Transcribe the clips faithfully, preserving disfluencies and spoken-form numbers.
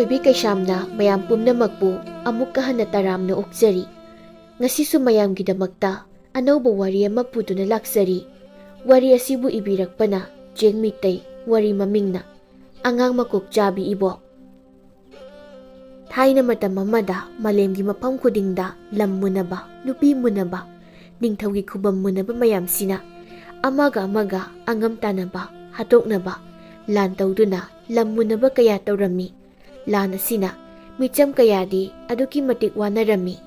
ꯑꯣꯏꯕꯤ ꯀꯩꯁꯥꯝꯅ ꯃꯌꯥꯝ ꯄꯨꯝꯅꯃꯛꯄꯨ ꯑꯃꯨꯛꯀ ꯍꯟꯅ ꯇꯔꯥꯝꯅ ꯑꯣꯛꯆꯔꯤ꯫ ꯉꯁꯤꯁꯨ ꯃꯌꯥꯝꯒꯤꯗꯃꯛꯇ ꯑꯅꯧꯕ ꯋꯥꯔꯤ ꯑꯃ ꯄꯨꯗꯨꯅ ꯂꯥꯛꯆꯔꯤ꯫ ꯋꯥꯔꯤ ꯑꯁꯤꯕꯨ ꯏꯕꯤꯔꯛꯄꯅ ꯆꯦꯡ ꯃꯤꯇꯩ, ꯋꯥꯔꯤ ꯃꯃꯤꯡꯅ ꯑꯉꯥꯡ ꯃꯀꯣꯛ ꯆꯥꯕꯤ ꯏꯕꯣꯛ꯫ ꯊꯥꯏꯅ ꯃꯇꯝ ꯑꯃꯗ ꯃꯥꯂꯦꯝꯒꯤ ꯃꯐꯝ ꯈꯨꯗꯤꯡꯗ ꯂꯝ ꯃꯨꯟꯅꯕ, ꯅꯨꯄꯤ ꯃꯨꯟꯅꯕ, ꯅꯤꯡꯊꯧꯒꯤ ꯈꯨꯕꯝ ꯃꯨꯟꯅꯕ ꯃꯌꯥꯝꯁꯤꯅ ꯑꯃꯒ ꯑꯃꯒ ꯑꯉꯝ ꯇꯥꯟꯅꯕ, ꯍꯥꯠꯇꯣꯛꯅꯕ ꯂꯥꯟ ꯇꯧꯗꯨꯅ ꯂꯝ ꯃꯨꯟꯅꯕ ꯀꯌꯥ ꯇꯧꯔꯝꯃꯤ꯫ ꯂꯥꯟ ꯑꯁꯤꯅ ꯃꯤꯆꯝ ꯀꯌꯥꯗꯤ ꯑꯗꯨꯛꯀꯤ ꯃꯇꯤꯛ ꯋꯥꯅꯔꯝꯃꯤ꯫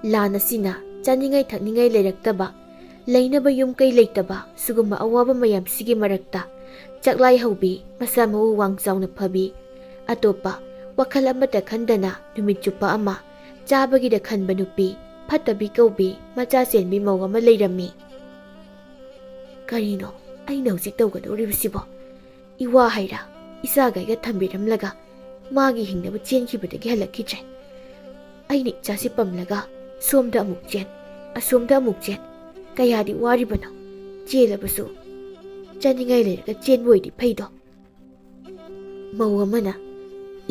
ꯂꯥꯟ ꯑꯁꯤꯅ ꯆꯥꯅꯤꯡꯉꯥꯏ ꯊꯛꯅꯤꯡꯉꯥꯏ ꯂꯩꯔꯛꯇꯕ, ꯂꯩꯅꯕ ꯌꯨꯝ ꯀꯩ ꯂꯩꯇꯕ ꯁꯤꯒꯨꯝꯕ ꯑꯋꯥꯕ ꯃꯌꯥꯝꯁꯤꯒꯤ ꯃꯔꯛꯇ ꯆꯥꯛꯂꯥꯏ ꯍꯧꯕꯤ, ꯃꯁꯥ ꯃꯎ ꯋꯥꯡ ꯆꯥꯎꯅ ꯐꯕꯤ, ꯑꯇꯣꯞꯄ ꯋꯥꯈꯜ ꯑꯃꯠꯇ ꯈꯟꯗꯅ ꯅꯨꯃꯤꯠ ꯆꯨꯞꯄ ꯑꯃ ꯆꯥꯕꯒꯤꯗ ꯈꯟꯕ ꯅꯨꯄꯤ, ꯐꯠꯇꯕꯤ ꯀꯧꯕꯤ, ꯃꯆꯥ ꯆꯦꯟꯕꯤ ꯃꯧ ꯑꯃ ꯂꯩꯔꯝꯃꯤ꯫ ꯀꯔꯤꯅꯣ ꯑꯩꯅ ꯍꯧꯖꯤꯛ ꯇꯧꯒꯗꯧꯔꯤꯕꯁꯤꯕꯣ? ꯏꯋꯥ ꯍꯥꯏꯔ ꯏꯆꯥꯒꯩꯒ ꯊꯝꯕꯤꯔꯝꯂꯒ ꯃꯥꯒꯤ ꯍꯤꯡꯅꯕ ꯆꯦꯟꯈꯤꯕꯗꯒꯤ ꯍꯜꯂꯛꯈꯤꯗ꯭ꯔꯦ꯫ ꯑꯩꯅ ꯏꯆꯥꯁꯤ ꯄꯝꯂꯒ ꯁꯣꯝꯗ ꯑꯃꯨꯛ ꯆꯦꯟ, ꯑꯁꯣꯝꯗ ꯑꯃꯨꯛ ꯆꯦꯟ꯫ ꯀꯌꯥꯗꯤ ꯋꯥꯔꯤꯕꯅꯣ꯫ ꯆꯦꯜꯂꯕꯁꯨ ꯆꯥꯅꯤꯡꯉꯥꯏ ꯂꯩꯔꯒ ꯆꯦꯟꯕ ꯑꯣꯏꯗꯤ ꯐꯩꯗꯣ꯫ ꯃꯧ ꯑꯃꯅ,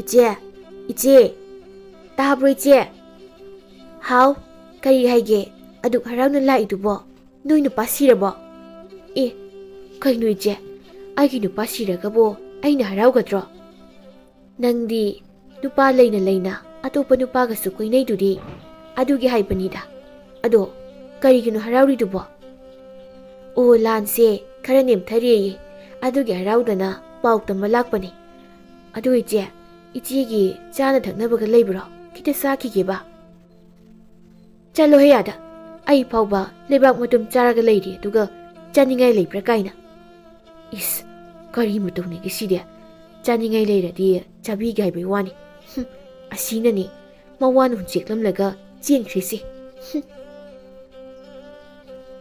"ꯏꯆꯦ, ꯏꯆꯦ, ꯇꯥꯕ꯭ꯔꯣ ꯏꯆꯦ? ꯍꯥꯎ, ꯀꯔꯤ ꯍꯥꯏꯒꯦ? ꯑꯗꯨꯛ ꯍꯔꯥꯎꯅ ꯂꯥꯛꯏꯗꯨꯕꯣ? ꯅꯣꯏ ꯅꯨꯄꯥ ꯁꯤꯔꯕꯣ?" "ꯑꯦ, ꯀꯩꯅꯣ ꯏꯆꯦ? ꯑꯩꯒꯤ ꯅꯨꯄꯥ ꯁꯤꯔꯒꯕꯨ ꯑꯩꯅ ꯍꯔꯥꯎꯒꯗ꯭ꯔꯣ?" "ꯅꯪꯗꯤ ꯅꯨꯄꯥ ꯂꯩꯅ ꯂꯩꯅ ꯑꯇꯣꯞꯄ ꯅꯨꯄꯥꯒꯁꯨ ꯀꯣꯏꯅꯩꯗꯨꯗꯤ, ꯑꯗꯨꯒꯤ ꯍꯥꯏꯕꯅꯤꯗ꯫ ꯑꯗꯣ ꯀꯔꯤꯒꯤꯅꯣ ꯍꯔꯥꯎꯔꯤꯗꯨꯕꯣ?" "ꯑꯣ, ꯂꯥꯟꯁꯦ ꯈꯔ ꯅꯦꯝꯊꯔꯦꯌꯦ, ꯑꯗꯨꯒꯤ ꯍꯔꯥꯎꯗꯅ ꯄꯥꯎ ꯇꯝꯕ ꯂꯥꯛꯄꯅꯦ꯫ ꯑꯗꯨ ꯏꯆꯦ, ꯏꯆꯦꯒꯤ ꯆꯥꯅ ꯊꯛꯅꯕꯒ ꯂꯩꯕ꯭ꯔꯣ? ꯈꯤꯇ ꯆꯥꯈꯤꯒꯦꯕ꯫" "ꯆꯠꯂꯣꯍꯦ ꯑꯥꯗ, ꯑꯩ ꯐꯥꯎꯕ ꯂꯩꯕꯥꯛ ꯃꯇꯨꯝ ꯆꯥꯔꯒ ꯂꯩꯔꯤ, ꯑꯗꯨꯒ ꯆꯥꯅꯤꯡꯉꯥꯏ ꯂꯩꯕ꯭ꯔꯥ ꯀꯥꯏꯅ꯫ ꯏꯁ, ꯀꯔꯤ ꯃꯇꯧꯅꯤꯒꯦ ꯁꯤꯗꯤ? ꯆꯥꯅꯤꯡꯉꯥꯏ ꯂꯩꯔꯗꯤ ꯆꯥꯕꯤꯒꯦ ꯍꯥꯏꯕꯒꯤ ꯋꯥꯅꯤ꯫ ꯍꯨꯝ, ꯑꯁꯤꯅꯅꯤ ꯃꯋꯥꯅ ꯍꯨꯟꯆꯦꯛꯂꯝꯂꯒ ꯆꯦꯟꯈ꯭ꯔꯤꯁꯦ꯫ ꯍꯨꯝ꯫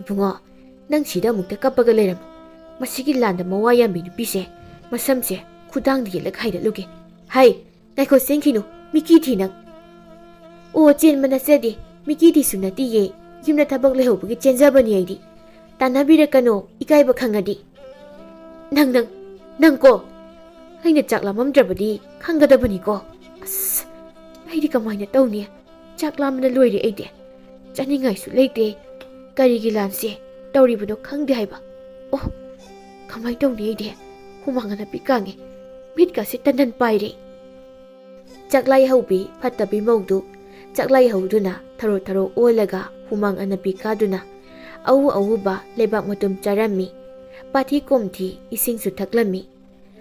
ꯏꯕꯨꯡꯉꯣ, ꯅꯪ ꯁꯤꯗ ꯑꯃꯨꯛꯇ ꯀꯞꯄꯒ ꯂꯩꯔꯝꯃꯨ꯫ ꯃꯁꯤꯒꯤ ꯂꯥꯟꯗ ꯃꯋꯥ ꯌꯥꯝꯕꯤ ꯅꯨꯄꯤꯁꯦ, ꯃꯁꯝꯁꯦ ꯈꯨꯗꯥꯡꯗ ꯌꯦꯠꯂꯒ ꯍꯥꯏꯔꯠꯂꯨꯒꯦ꯫ ꯍꯥꯏ, ꯉꯥꯏꯈꯣ, ꯆꯦꯟꯈꯤꯅꯨ, ꯃꯤꯀꯤ ꯊꯤ ꯅꯪ꯫" "ꯑꯣ, ꯆꯦꯟꯕ ꯅꯠꯆꯗꯦ, ꯃꯤꯀꯤ ꯊꯤꯁꯨ ꯅꯠꯇꯤꯌꯦ, ꯌꯨꯝꯗ ꯊꯕꯛ ꯂꯩꯍꯧꯕꯒꯤ ꯆꯦꯟꯖꯕꯅꯤ ꯑꯩꯗꯤ꯫ ꯇꯥꯟꯅꯕꯤꯔꯛꯀꯅꯣ, ꯏꯀꯥꯏꯕ ꯈꯪꯉꯗꯤ꯫" "ꯅꯪ, ꯅꯪ, ꯅꯪ ꯀꯣ!" ꯑꯩꯅ ꯆꯥꯛ ꯂꯥꯝꯃꯝꯗ꯭ꯔꯕꯗꯤ ꯈꯪꯒꯗꯕꯅꯤꯀꯣ꯫ ꯑꯁ, ꯑꯩꯗꯤ ꯀꯃꯥꯏꯅ ꯇꯧꯅꯤ? ꯆꯥꯛ ꯂꯥꯝꯕꯅ ꯂꯣꯏꯔꯦ ꯑꯩꯗꯤ꯫ ꯆꯥꯅꯤꯡꯉꯥꯏꯁꯨ ꯂꯩꯇꯦ꯫ ꯀꯔꯤꯒꯤ ꯂꯥꯟꯁꯦ ꯇꯧꯔꯤꯕꯅꯣ ꯈꯪꯗꯦ ꯍꯥꯏꯕ꯫ ꯑꯣ, ꯀꯃꯥꯏ ꯇꯧꯅꯤ ꯑꯩꯗꯤ? ꯍꯨꯃꯥꯡ ꯑꯅꯞꯄꯤ ꯀꯥꯡꯉꯦ꯫ ꯃꯤꯠꯀꯁꯦ ꯇꯟꯗꯟ ꯄꯥꯏꯔꯦ꯫ ꯆꯥꯛꯂꯥꯏ ꯍꯧꯕꯤ ꯐꯠꯇꯕꯤ ꯃꯧꯗꯨ ꯆꯥꯛꯂꯥꯏ ꯍꯧꯗꯨꯅ ꯊꯔꯣ ꯊꯔꯣ ꯑꯣꯜꯂꯒ ꯍꯨꯃꯥꯡ ꯑꯅꯞꯄꯤ ꯀꯥꯗꯨꯅ ꯑꯎ ꯑꯎꯕ ꯂꯩꯕꯥꯛ ꯃꯇꯨꯝ ꯆꯥꯔꯝꯃꯤ꯫ ꯄꯥꯊꯤ ꯀꯣꯝꯊꯤ ꯏꯁꯤꯡꯁꯨ ꯊꯛꯂꯝꯃꯤ꯫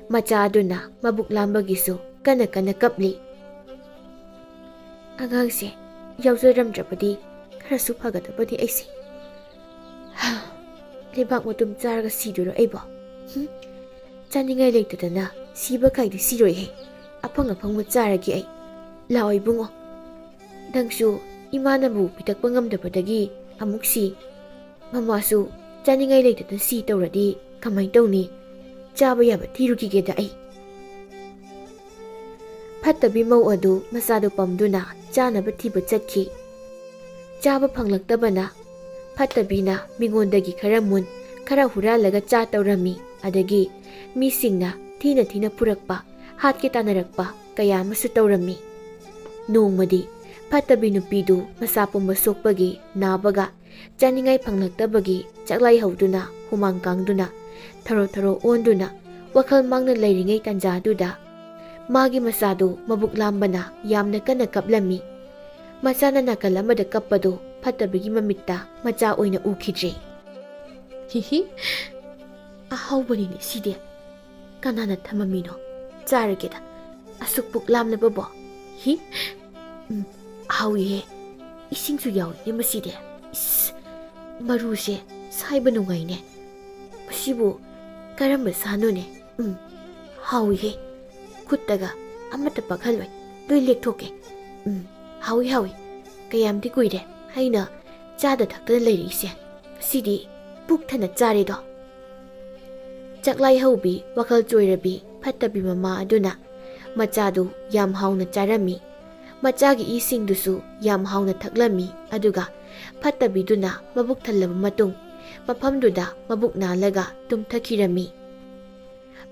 ꯃꯆꯥ ꯑꯗꯨꯅ ꯃꯕꯨꯛ ꯂꯥꯝꯕꯒꯤꯁꯨ ꯀꯟꯅ ꯀꯟꯅ ꯀꯞꯂꯤ꯫ ꯑꯉꯥꯡꯁꯦ ꯌꯥꯎꯖꯔꯝꯗ꯭ꯔꯕꯗꯤ ꯈꯔꯁꯨ ꯐꯒꯗꯕꯅꯤ ꯑꯩꯁꯦ꯫ ꯍꯥ, ꯂꯩꯕꯥꯛ ꯃꯇꯨꯝ ꯆꯥꯔꯒ ꯁꯤꯗꯣꯏꯔꯣ ꯑꯩꯕꯣ? ꯍꯨꯝ? ꯆꯥꯅꯤꯡꯉꯥꯏ ꯂꯩꯇꯗꯅ ꯁꯤꯕ ꯀꯥꯏꯗꯤ ꯁꯤꯔꯣꯏꯍꯦ꯫ ꯑꯐꯪ ꯑꯐꯪꯕ ꯆꯥꯔꯒꯦ ꯑꯩ꯫ ꯂꯥꯛꯑꯣ ꯏꯕꯨꯡꯉꯣ꯫ ꯅꯪꯁꯨ ꯏꯃꯥꯅꯕꯨ ꯄꯤꯊꯛꯄ ꯉꯝꯗꯕꯗꯒꯤ ꯑꯃꯨꯛ ꯁꯤ꯫ ꯃꯃꯥꯁꯨ ꯆꯥꯅꯤꯡꯉꯥꯏ ꯂꯩꯇꯗꯅ ꯁꯤ ꯇꯧꯔꯗꯤ ꯀꯃꯥꯏ ꯇꯧꯅꯤ? ꯆꯥꯕ ꯌꯥꯕ ꯊꯤꯔꯨꯈꯤꯒꯦꯗ ꯑꯩ꯫ ꯐꯠꯇꯕꯤ ꯃꯧ ꯑꯗꯨ ꯃꯆꯥꯗꯨ ꯄꯝꯗꯨꯅ ꯆꯥꯅꯕ ꯊꯤꯕ ꯆꯠꯈꯤ꯫ ꯆꯥꯕ ꯐꯪꯂꯛꯇꯕꯅ ꯐꯠꯇꯕꯤꯅ ꯃꯤꯉꯣꯟꯗꯒꯤ ꯈꯔ ꯃꯨꯟ, ꯈꯔ ꯍꯨꯔꯥꯜꯂꯒ ꯆꯥ ꯇꯧꯔꯝꯃꯤ꯫ ꯑꯗꯒꯤ ꯃꯤꯁꯤꯡꯅ ꯊꯤꯅ ꯊꯤꯅ ꯐꯨꯔꯛꯄ, ꯍꯥꯠꯀꯦ ꯇꯥꯟꯅꯔꯛꯄ ꯀꯌꯥ ꯑꯃꯁꯨ ꯇꯧꯔꯝꯃꯤ꯫ ꯅꯣꯡꯃꯗꯤ ꯐꯠꯇꯕꯤ ꯅꯨꯄꯤꯗꯨ ꯃꯁꯥ ꯄꯨꯝꯕ ꯁꯣꯛꯄꯒꯤ ꯅꯥꯕꯒ ꯆꯥꯅꯤꯡꯉꯥꯏ ꯐꯪꯂꯛꯇꯕꯒꯤ ꯆꯥꯛꯂꯥꯏ ꯍꯧꯗꯨꯅ ꯍꯨꯃꯥꯡ ꯀꯥꯡꯗꯨꯅ ꯊꯔꯣ ꯊꯔꯣ ꯑꯣꯟꯗꯨꯅ ꯋꯥꯈꯜ ꯃꯥꯡꯅ ꯂꯩꯔꯤꯉꯩ ꯇꯥꯟꯖꯥꯗꯨꯗ ꯃꯥꯒꯤ ꯃꯆꯥꯗꯨ ꯃꯕꯨꯛ ꯂꯥꯝꯕꯅ ꯌꯥꯝꯅ ꯀꯟꯅ ꯀꯞꯂꯝꯃꯤ꯫ ꯃꯆꯥꯅ ꯅꯥꯀꯜ ꯑꯃꯗ ꯀꯞꯄꯗꯨ ꯐꯠꯇꯕꯤꯒꯤ ꯃꯃꯤꯠꯇ ꯃꯆꯥ ꯑꯣꯏꯅ ꯎꯈꯤꯗ꯭ꯔꯦ꯫ ꯍꯤꯍꯤ, ꯑꯍꯥꯎꯕꯅꯤꯅꯦ ꯁꯤꯗꯤ꯫ ꯀꯅꯥꯅ ꯊꯝꯃꯝꯃꯤꯅꯣ? ꯆꯥꯔꯒꯦꯗ꯫ ꯑꯁꯨꯛ ꯄꯨꯛ ꯂꯥꯝꯂꯕꯕꯣ? ꯍꯤ? ꯎꯝ, ꯍꯥꯎꯏꯍꯦ꯫ ꯏꯁꯤꯡꯁꯨ ꯌꯥꯎꯏꯅꯦ ꯃꯁꯤꯗꯤ꯫ ꯏꯁ, ꯃꯔꯨꯁꯦ ꯁꯥꯏꯕ ꯅꯨꯡꯉꯥꯏꯅꯦ꯫ ꯃꯁꯤꯕꯨ ꯀꯔꯝꯕ ꯁꯥꯅꯣꯅꯦ? ꯎꯝ, ꯍꯥꯎꯏꯍꯦ꯫ ꯈꯨꯠꯇꯒ ꯑꯃꯠꯇ ꯄꯛꯍꯜꯂꯣꯏ꯫ ꯂꯣꯏ ꯂꯦꯛꯊꯣꯛꯀꯦ꯫ ꯎꯝ, ꯍꯥꯎꯏ, ꯍꯥꯎꯏ꯫ ꯀꯌꯥꯝꯗꯤ ꯀꯨꯏꯔꯦ ꯑꯩꯅ ꯆꯥꯗ ꯊꯛꯇꯅ ꯂꯩꯔꯛꯏꯁꯦ꯫ ꯉꯁꯤꯗꯤ ꯄꯨꯛ ꯊꯟꯅ ꯆꯥꯔꯦꯗꯣ꯫ ꯆꯥꯛꯂꯥꯏ ꯍꯧꯕꯤ, ꯋꯥꯈꯜ ꯆꯣꯏꯔꯕꯤ, ꯐꯠꯇꯕꯤ ꯃꯃꯥ ꯑꯗꯨꯅ ꯃꯆꯥꯗꯨ ꯌꯥꯝ ꯍꯥꯎꯅ ꯆꯥꯔꯝꯃꯤ꯫ ꯃꯆꯥꯒꯤ ꯏꯁꯤꯡꯗꯨꯁꯨ ꯌꯥꯝ ꯍꯥꯎꯅ ꯊꯛꯂꯝꯃꯤ꯫ ꯑꯗꯨꯒ ꯐꯠꯇꯕꯤꯗꯨꯅ ꯃꯕꯨꯛ ꯊꯜꯂꯕ ꯃꯇꯨꯡ ꯃꯐꯝꯗꯨꯗ ꯃꯕꯨꯛ ꯅꯥꯜꯂꯒ ꯇꯨꯝꯊꯈꯤꯔꯝꯃꯤ꯫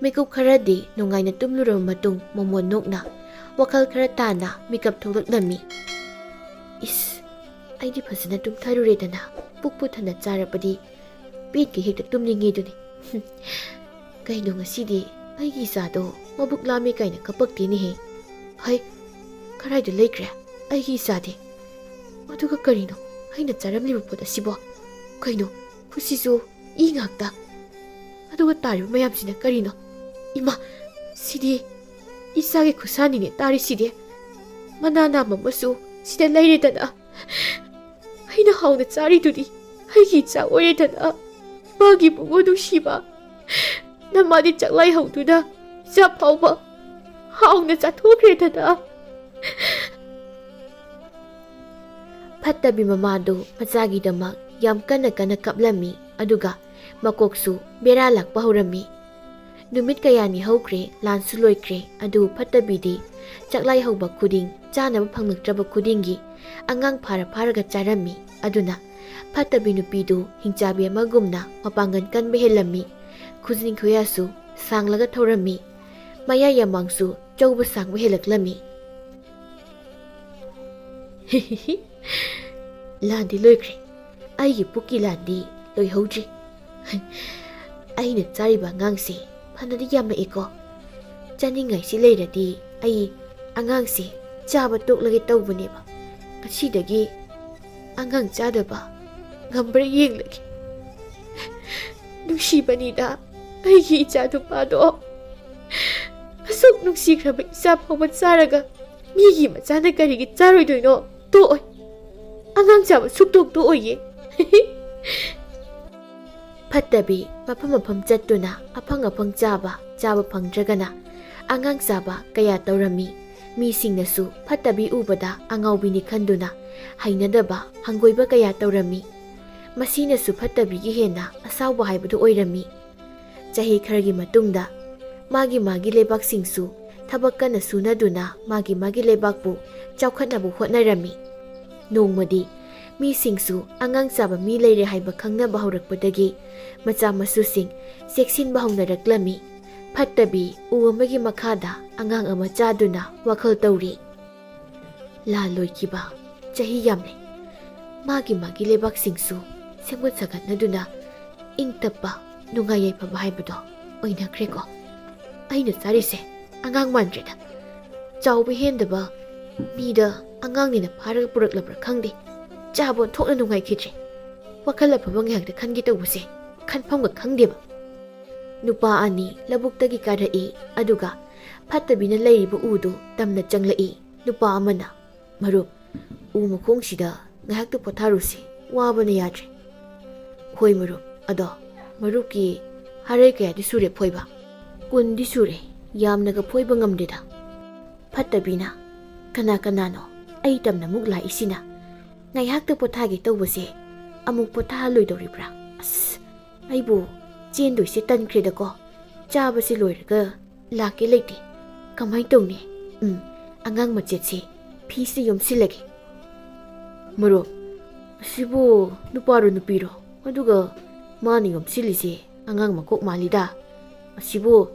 ꯃꯤꯀꯨꯞ ꯈꯔꯗꯤ ꯅꯨꯡꯉꯥꯏꯅ ꯇꯨꯝꯂꯨꯔꯕ ꯃꯇꯨꯡ ꯃꯣꯃꯣꯟ ꯅꯣꯛꯅ ꯋꯥꯈꯜ ꯈꯔ ꯇꯥꯅ ꯃꯤꯀꯞ ꯊꯣꯛꯂꯛꯂꯝꯃꯤ꯫ "ꯏꯁ, ꯑꯩꯗꯤ ꯐꯖꯅ ꯇꯨꯝꯊꯔꯨꯔꯦꯗꯅ, ꯄꯨꯛ ꯄꯨꯊꯟꯅ ꯆꯥꯔꯕꯗꯤ ꯄꯦꯠꯀꯩ ꯍꯦꯛꯇ ꯇꯨꯝꯅꯤꯡꯉꯦꯗꯨꯅꯤ꯫ ꯀꯩꯅꯣ ꯉꯁꯤꯗꯤ ꯑꯩꯒꯤ ꯏꯆꯥꯗꯣ ꯃꯕꯨꯛ ꯂꯥꯝꯃꯦ ꯀꯥꯏꯅ ꯀꯞꯄꯛꯇꯦꯅꯦꯍꯦ꯫ ꯍꯩ, ꯀꯗꯥꯏꯗ ꯂꯩꯈ꯭ꯔꯦ ꯑꯩꯒꯤ ꯏꯆꯥꯗꯤ? ꯑꯗꯨꯒ ꯀꯔꯤꯅꯣ ꯑꯩꯅ ꯆꯥꯔꯝꯂꯤꯕ ꯄꯣꯠ ꯑꯁꯤꯕꯣ? ꯀꯩꯅꯣ ꯈꯨꯠꯁꯤꯁꯨ ꯏ ꯉꯥꯛꯇ꯫ ꯑꯗꯨꯒ ꯇꯥꯔꯤꯕ ꯃꯌꯥꯝꯁꯤꯅ ꯀꯔꯤꯅꯣ? ꯏꯃꯥ, ꯁꯤꯗꯤ ꯏꯆꯥꯒꯤ ꯈꯨꯠꯁꯥꯅꯤꯅꯦ ꯇꯥꯔꯤꯁꯤꯗꯤ꯫ ꯃꯅꯥ ꯅꯥꯝ ꯑꯃꯁꯨ ꯁꯤꯗ ꯂꯩꯔꯦꯗꯅ꯫ ꯑꯩꯅ ꯍꯥꯎꯅ ꯆꯥꯔꯤꯗꯨꯗꯤ ꯑꯩꯒꯤ ꯏꯆꯥ ꯑꯣꯏꯔꯦꯗꯅ꯫ ꯏꯃꯥꯒꯤ ꯏꯕꯨꯡꯉꯣ ꯅꯨꯡꯁꯤꯕ, ꯅꯃꯥꯗꯤ ꯆꯥꯛꯂꯥꯏ ꯍꯧꯗꯨꯅ ꯏꯆꯥ ꯐꯥꯎꯕ ꯍꯥꯎꯅ ꯆꯥꯊꯣꯛꯈ꯭ꯔꯦꯗꯅ"꯫ ꯐꯠꯇꯕꯤ ꯃꯃꯥꯗꯨ ꯃꯆꯥꯒꯤꯗꯃꯛ ꯌꯥꯝ ꯀꯟꯅ ꯀꯟꯅ ꯀꯞꯂꯝꯃꯤ, ꯑꯗꯨꯒ ꯃꯀꯣꯛꯁꯨ ꯕꯦꯔꯥ ꯂꯥꯛꯄ ꯍꯧꯔꯝꯃꯤ꯫ ꯅꯨꯃꯤꯠ ꯀꯌꯥꯅꯤ ꯍꯧꯈ꯭ꯔꯦ, ꯂꯥꯟꯁꯨ ꯂꯣꯏꯈ꯭ꯔꯦ, ꯑꯗꯨꯕꯨ ꯐꯠꯇꯕꯤꯗꯤ ꯆꯥꯛꯂꯥꯏ ꯍꯧꯕ ꯈꯨꯗꯤꯡ, ꯆꯥꯅꯕ ꯐꯪꯂꯛꯇ꯭ꯔꯕ ꯈꯨꯗꯤꯡꯒꯤ ꯑꯉꯥꯡ ꯐꯥꯔ ꯐꯥꯔꯒ ꯆꯥꯔꯝꯃꯤ꯫ ꯑꯗꯨꯅ ꯐꯠꯇꯕꯤ ꯅꯨꯄꯤꯗꯨ ꯍꯤꯡꯆꯥꯕꯤ ꯑꯃꯒꯨꯝꯅ ꯃꯄꯥꯡꯒꯜ ꯀꯟꯕ ꯍꯦꯜꯂꯝꯃꯤ꯫ ꯈꯨꯖꯤꯟ ꯈꯨꯌꯥꯁꯨ ꯁꯥꯡꯂꯒ ꯊꯧꯔꯝꯃꯤ꯫ ꯃꯌꯥ ꯌꯥꯝꯃꯥꯡꯁꯨ ꯆꯧꯕ ꯁꯥꯡꯕ ꯍꯦꯜꯂꯛꯂꯝꯃꯤ꯫ "ꯂꯥꯟꯗꯤ ꯂꯣꯏꯈ꯭ꯔꯦ, ꯑꯩꯒꯤ ꯄꯨꯛꯀꯤ ꯂꯥꯟꯗꯤ ꯂꯣꯏꯍꯧꯗ꯭ꯔꯤ꯫ ꯑꯩꯅ ꯆꯥꯔꯤꯕ ꯑꯉꯥꯡꯁꯦ ꯐꯅꯗꯤ ꯌꯥꯝꯃꯛꯑꯦꯀꯣ꯫ ꯆꯥꯅꯤꯡꯉꯥꯏꯁꯤ ꯂꯩꯔꯗꯤ ꯑꯩ ꯑꯉꯥꯡꯁꯦ ꯆꯥꯕ ꯇꯣꯛꯂꯒꯦ ꯇꯧꯕꯅꯦꯕ꯫ ꯉꯁꯤꯗꯒꯤ ꯑꯉꯥꯡ ꯆꯥꯗꯕ ꯉꯝꯕ꯭ꯔꯥ ꯌꯦꯡꯂꯒꯦ꯫ ꯅꯨꯡꯁꯤꯕꯅꯤꯗ ꯑꯩꯒꯤ ꯏꯆꯥ ꯅꯨꯄꯥꯗꯣ꯫ ꯑꯁꯨꯛ ꯅꯨꯡꯁꯤꯈ꯭ꯔꯕ ꯏꯆꯥ ꯐꯥꯎꯕ ꯆꯥꯔꯒ ꯃꯤꯒꯤ ꯃꯆꯥꯅ ꯀꯔꯤꯒꯤ ꯆꯥꯔꯣꯏꯗꯣꯏꯅꯣ? ꯇꯣꯛꯑꯣꯏ꯫ ꯑꯉꯥꯡ ꯆꯥꯕ ꯁꯨꯛꯇꯣꯛ ꯇꯣꯛꯑꯣꯏꯌꯦ"꯫ ꯐꯠꯇꯕꯤ ꯃꯐꯝ ꯃꯐꯝ ꯆꯠꯇꯨꯅ ꯑꯐꯪ ꯑꯐꯪ ꯆꯥꯕ, ꯆꯥꯕ ꯐꯪꯗ꯭ꯔꯒꯅ ꯑꯉꯥꯡ ꯆꯥꯕ ꯀꯌꯥ ꯇꯧꯔꯝꯃꯤ꯫ ꯃꯤꯁꯤꯡꯅꯁꯨ ꯐꯠꯇꯕꯤ ꯎꯕꯗ ꯑꯉꯥꯎꯕꯤꯅꯤ ꯈꯟꯗꯨꯅ ꯍꯩꯅꯗꯕ, ꯍꯪꯒꯣꯏꯕ ꯀꯌꯥ ꯇꯧꯔꯝꯃꯤ꯫ ꯃꯁꯤꯅꯁꯨ ꯐꯠꯇꯕꯤꯒꯤ ꯍꯦꯟꯅ ꯑꯁꯥꯎꯕ ꯍꯥꯏꯕꯗꯨ ꯑꯣꯏꯔꯝꯃꯤ꯫ ꯆꯍꯤ ꯈꯔꯒꯤ ꯃꯇꯨꯡꯗ ꯃꯥꯒꯤ ꯃꯥꯒꯤ ꯂꯩꯕꯥꯛꯁꯤꯡꯁꯨ ꯊꯕꯛ ꯀꯟꯅ ꯁꯨꯅꯗꯨꯅ ꯃꯥꯒꯤ ꯃꯥꯒꯤ ꯂꯩꯕꯥꯛꯄꯨ ꯆꯥꯎꯈꯠꯅꯕ ꯍꯣꯠꯅꯔꯝꯃꯤ꯫ ꯅꯣꯡꯃꯗꯤ ꯃꯤꯁꯤꯡꯁꯨ ꯑꯉꯥꯡ ꯆꯥꯕ ꯃꯤ ꯂꯩꯔꯦ ꯍꯥꯏꯕ ꯈꯪꯅꯕ ꯍꯧꯔꯛꯄꯗꯒꯤ ꯃꯆꯥ ꯃꯁꯨꯁꯤꯡ ꯆꯦꯛꯁꯤꯟꯕ ꯍꯧꯅꯔꯛꯂꯝꯃꯤ꯫ ꯐꯠꯇꯕꯤ ꯎ ꯑꯃꯒꯤ ꯃꯈꯥꯗ ꯑꯉꯥꯡ ꯑꯃ ꯆꯥꯗꯨꯅ ꯋꯥꯈꯜ ꯇꯧꯔꯤ꯫ ꯂꯥꯟ ꯂꯣꯏꯈꯤꯕ ꯆꯍꯤ ꯌꯥꯝꯂꯦ꯫ ꯃꯥꯒꯤ ꯃꯥꯒꯤ ꯂꯩꯕꯥꯛꯁꯤꯡꯁꯨ ꯁꯦꯝꯒꯠ ꯁꯥꯒꯠꯅꯗꯨꯅ ꯏꯪ ꯇꯞꯄ, ꯅꯨꯡꯉꯥꯏ ꯌꯥꯏꯐꯕ ꯍꯥꯏꯕꯗꯣ ꯑꯣꯏꯅꯈ꯭ꯔꯦꯀꯣ꯫ ꯑꯩꯅ ꯆꯥꯔꯤꯁꯦ ꯑꯉꯥꯡ ꯃꯥꯟꯗ꯭ꯔꯦꯗ꯫ ꯆꯥꯎꯕ ꯍꯦꯟꯗꯕ ꯃꯤꯗ ꯑꯉꯥꯡꯅꯦꯅ ꯐꯥꯔꯒ ꯄꯨꯔꯛꯂꯕ꯭ꯔꯥ ꯈꯪꯗꯦ, ꯆꯥꯕ ꯑꯣꯟꯊꯣꯛꯅ ꯅꯨꯡꯉꯥꯏꯈꯤꯗ꯭ꯔꯦ꯫ ꯋꯥꯈꯜ ꯑꯐꯕ ꯉꯥꯏꯍꯥꯛꯇ ꯈꯟꯒꯦ ꯇꯧꯕꯁꯦ ꯈꯟꯐꯝꯒ ꯈꯪꯗꯦꯕ꯫ ꯅꯨꯄꯥ ꯑꯅꯤ ꯂꯧꯕꯨꯛꯇꯒꯤ ꯀꯥꯔꯛꯏ, ꯑꯗꯨꯒ ꯐꯠꯇꯕꯤꯅ ꯂꯩꯔꯤꯕ ꯎꯗꯨ ꯇꯝꯅ ꯆꯪꯂꯛꯏ꯫ ꯅꯨꯄꯥ ꯑꯃꯅ, "ꯃꯔꯨꯞ, ꯎ ꯃꯈꯣꯡꯁꯤꯗ ꯉꯥꯏꯍꯥꯛꯇ ꯄꯣꯊꯥꯔꯨꯁꯤ, ꯋꯥꯕꯅ ꯌꯥꯗ꯭ꯔꯦ꯫" "ꯍꯣꯏ ꯃꯔꯨꯞ, ꯑꯗꯣ ꯃꯔꯨꯞꯀꯤ ꯍꯥꯔꯩ ꯀꯌꯥꯗꯤ ꯁꯨꯔꯦ ꯐꯣꯏꯕ?" "ꯀꯨꯟꯗꯤ ꯁꯨꯔꯦ, ꯌꯥꯝꯅꯒ ꯐꯣꯏꯕ ꯉꯝꯗꯦꯗ꯫" ꯐꯠꯇꯕꯤꯅ, "ꯀꯅꯥ ꯀꯅꯥꯅꯣ ꯑꯩ ꯇꯝꯅ ꯑꯃꯨꯛ ꯂꯥꯛꯏꯁꯤꯅ? ꯉꯥꯏꯍꯥꯛꯇ ꯄꯣꯊꯥꯒꯦ ꯇꯧꯕꯁꯦ ꯑꯃꯨꯛ ꯄꯣꯊꯥꯍꯜꯂꯣꯏꯗꯧꯔꯤꯕ꯭ꯔꯥ? ꯑꯁ, ꯑꯩꯕꯨ ꯆꯦꯟꯗꯣꯏꯁꯦ ꯇꯟꯈ꯭ꯔꯦꯗꯀꯣ꯫ ꯆꯥꯕꯁꯦ ꯂꯣꯏꯔꯒ ꯂꯥꯛꯀꯦ ꯂꯩꯇꯦ꯫ ꯀꯃꯥꯏꯅ ꯇꯧꯅꯤ? ꯎꯝ, ꯑꯉꯥꯡ ꯃꯆꯦꯠꯁꯦ ꯐꯤꯁꯤꯗ ꯌꯣꯝꯁꯤꯜꯂꯒꯦ꯫" "ꯃꯔꯨꯞ, ꯑꯁꯤꯕꯨ ꯅꯨꯄꯥꯔꯣ ꯅꯨꯄꯤꯔꯣ? ꯑꯗꯨꯒ ꯃꯥꯅ ꯌꯣꯝꯁꯤꯜꯂꯤꯁꯦ ꯑꯉꯥꯡ ꯃꯀꯣꯛ ꯃꯥꯜꯂꯤꯗ꯫ ꯑꯁꯤꯕꯨ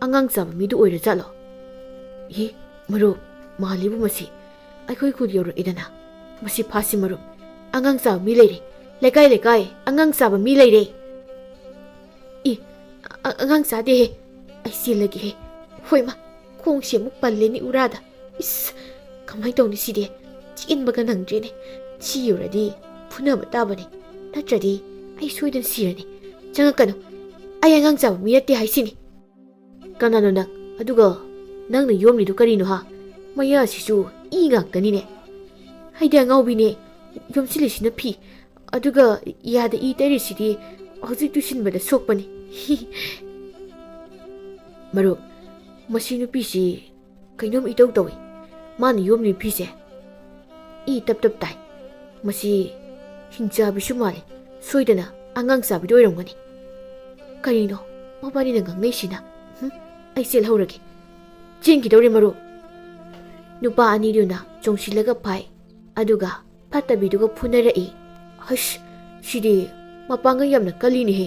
ꯑꯉꯥꯡ ꯆꯥꯕ ꯃꯤꯗꯨ ꯑꯣꯏꯔꯖꯥꯠꯂꯣ? ꯏ, ꯃꯔꯨꯞ, ꯃꯥꯜꯂꯤꯕꯨ ꯃꯁꯤ꯫ ꯑꯩꯈꯣꯏ ꯈꯨꯜ ꯌꯧꯔꯛꯑꯦꯗꯅ꯫ ꯃꯁꯤ ꯐꯥꯁꯤ ꯃꯔꯨꯞ꯫ ꯑꯉꯥꯡ ꯆꯥꯕ ꯃꯤ ꯂꯩꯔꯦ꯫ ꯂꯩꯀꯥꯏ ꯂꯩꯀꯥꯏ, ꯑꯉꯥꯡ ꯆꯥꯕ ꯃꯤ ꯂꯩꯔꯦ꯫" "ꯏ, ꯑ-, ꯑꯉꯥꯡ ꯆꯥꯗꯦꯍꯦ꯫ ꯑꯩ ꯆꯦꯜꯂꯒꯦꯍꯦ꯫ ꯍꯣꯏ ꯃꯥ, ꯈꯣꯡꯁꯦ ꯑꯃꯨꯛ ꯄꯜꯂꯦꯅꯦ ꯎꯔꯥꯗ꯫ ꯏꯁ, ꯀꯃꯥꯏꯅ ꯇꯧꯅꯤ ꯁꯤꯗꯤ? ꯆꯦꯟꯕꯒ ꯅꯪꯗ꯭ꯔꯦꯅꯦ꯫ ꯁꯤ ꯌꯧꯔꯗꯤ ꯐꯨꯅꯕ ꯇꯥꯕꯅꯤ꯫ ꯅꯠꯇ꯭ꯔꯗꯤ ꯑꯩ ꯁꯣꯏꯗꯅ ꯁꯤꯔꯅꯤ꯫ ꯆꯪꯉꯛꯀꯅꯨ꯫ ꯑꯩ ꯑꯉꯥꯡ ꯆꯥꯕ ꯃꯤ ꯅꯠꯇꯦ ꯍꯥꯏꯁꯤꯅꯤ꯫" "ꯀꯅꯥꯅꯣ ꯅꯪ? ꯑꯗꯨꯒ ꯅꯪꯅ ꯌꯣꯝꯂꯤꯗꯨ ꯀꯔꯤꯅꯣ ꯍꯥ? ꯃꯌꯥꯁꯤꯁꯨ ꯏ ꯉꯥꯛꯇꯅꯤꯅꯦ꯫" "ꯑꯩꯗꯤ ꯑꯉꯥꯎꯕꯤꯅꯦ꯫ ꯌꯣꯝꯁꯤꯜꯂꯤꯁꯤꯅ ꯐꯤ꯫ ꯑꯗꯨꯒ ꯌꯥꯗ ꯏ ꯇꯩꯔꯤꯁꯤꯗꯤ ꯍꯧꯖꯤꯛ ꯇꯨꯁꯤꯟꯕꯗ ꯁꯣꯛꯄꯅꯤ꯫" "ꯃꯔꯨꯞ, ꯃꯁꯤ ꯅꯨꯄꯤꯁꯤ ꯀꯩꯅꯣꯝ ꯏꯇꯧ ꯇꯧꯏ꯫ ꯃꯥꯅ ꯌꯣꯝꯂꯤ ꯐꯤꯁꯦ ꯏ ꯇꯞ ꯇꯞ ꯇꯥꯏ꯫ ꯃꯁꯤ ꯍꯤꯡꯆꯥꯕꯤꯁꯨ ꯃꯥꯜꯂꯤ꯫ ꯁꯣꯏꯗꯅ ꯑꯉꯥꯡ ꯆꯥꯕꯤꯗ ꯑꯣꯏꯔꯝꯒꯅꯤ꯫ ꯀꯔꯤꯅꯣ ꯃꯕꯥꯅꯤꯅ ꯉꯥꯡꯅꯩꯁꯤꯅ? ꯍꯨꯝ, ꯑꯩ ꯆꯦꯜꯍꯧꯔꯒꯦ꯫" ꯆꯦꯟꯈꯤꯗꯧꯔꯦ ꯃꯔꯨꯞ꯫ ꯅꯨꯄꯥ ꯑꯅꯤꯗꯨꯅ ꯆꯣꯡꯁꯤꯜꯂꯒ ꯐꯥꯏ꯫ ꯑꯗꯨꯒ ꯐꯠꯇꯕꯤꯗꯨꯒ ꯐꯨꯅꯔꯛꯏ꯫ ꯍꯁ, ꯁꯤꯗꯤ ꯃꯄꯥꯡꯒꯜ ꯌꯥꯝꯅ ꯀꯜꯂꯤꯅꯦꯍꯦ꯫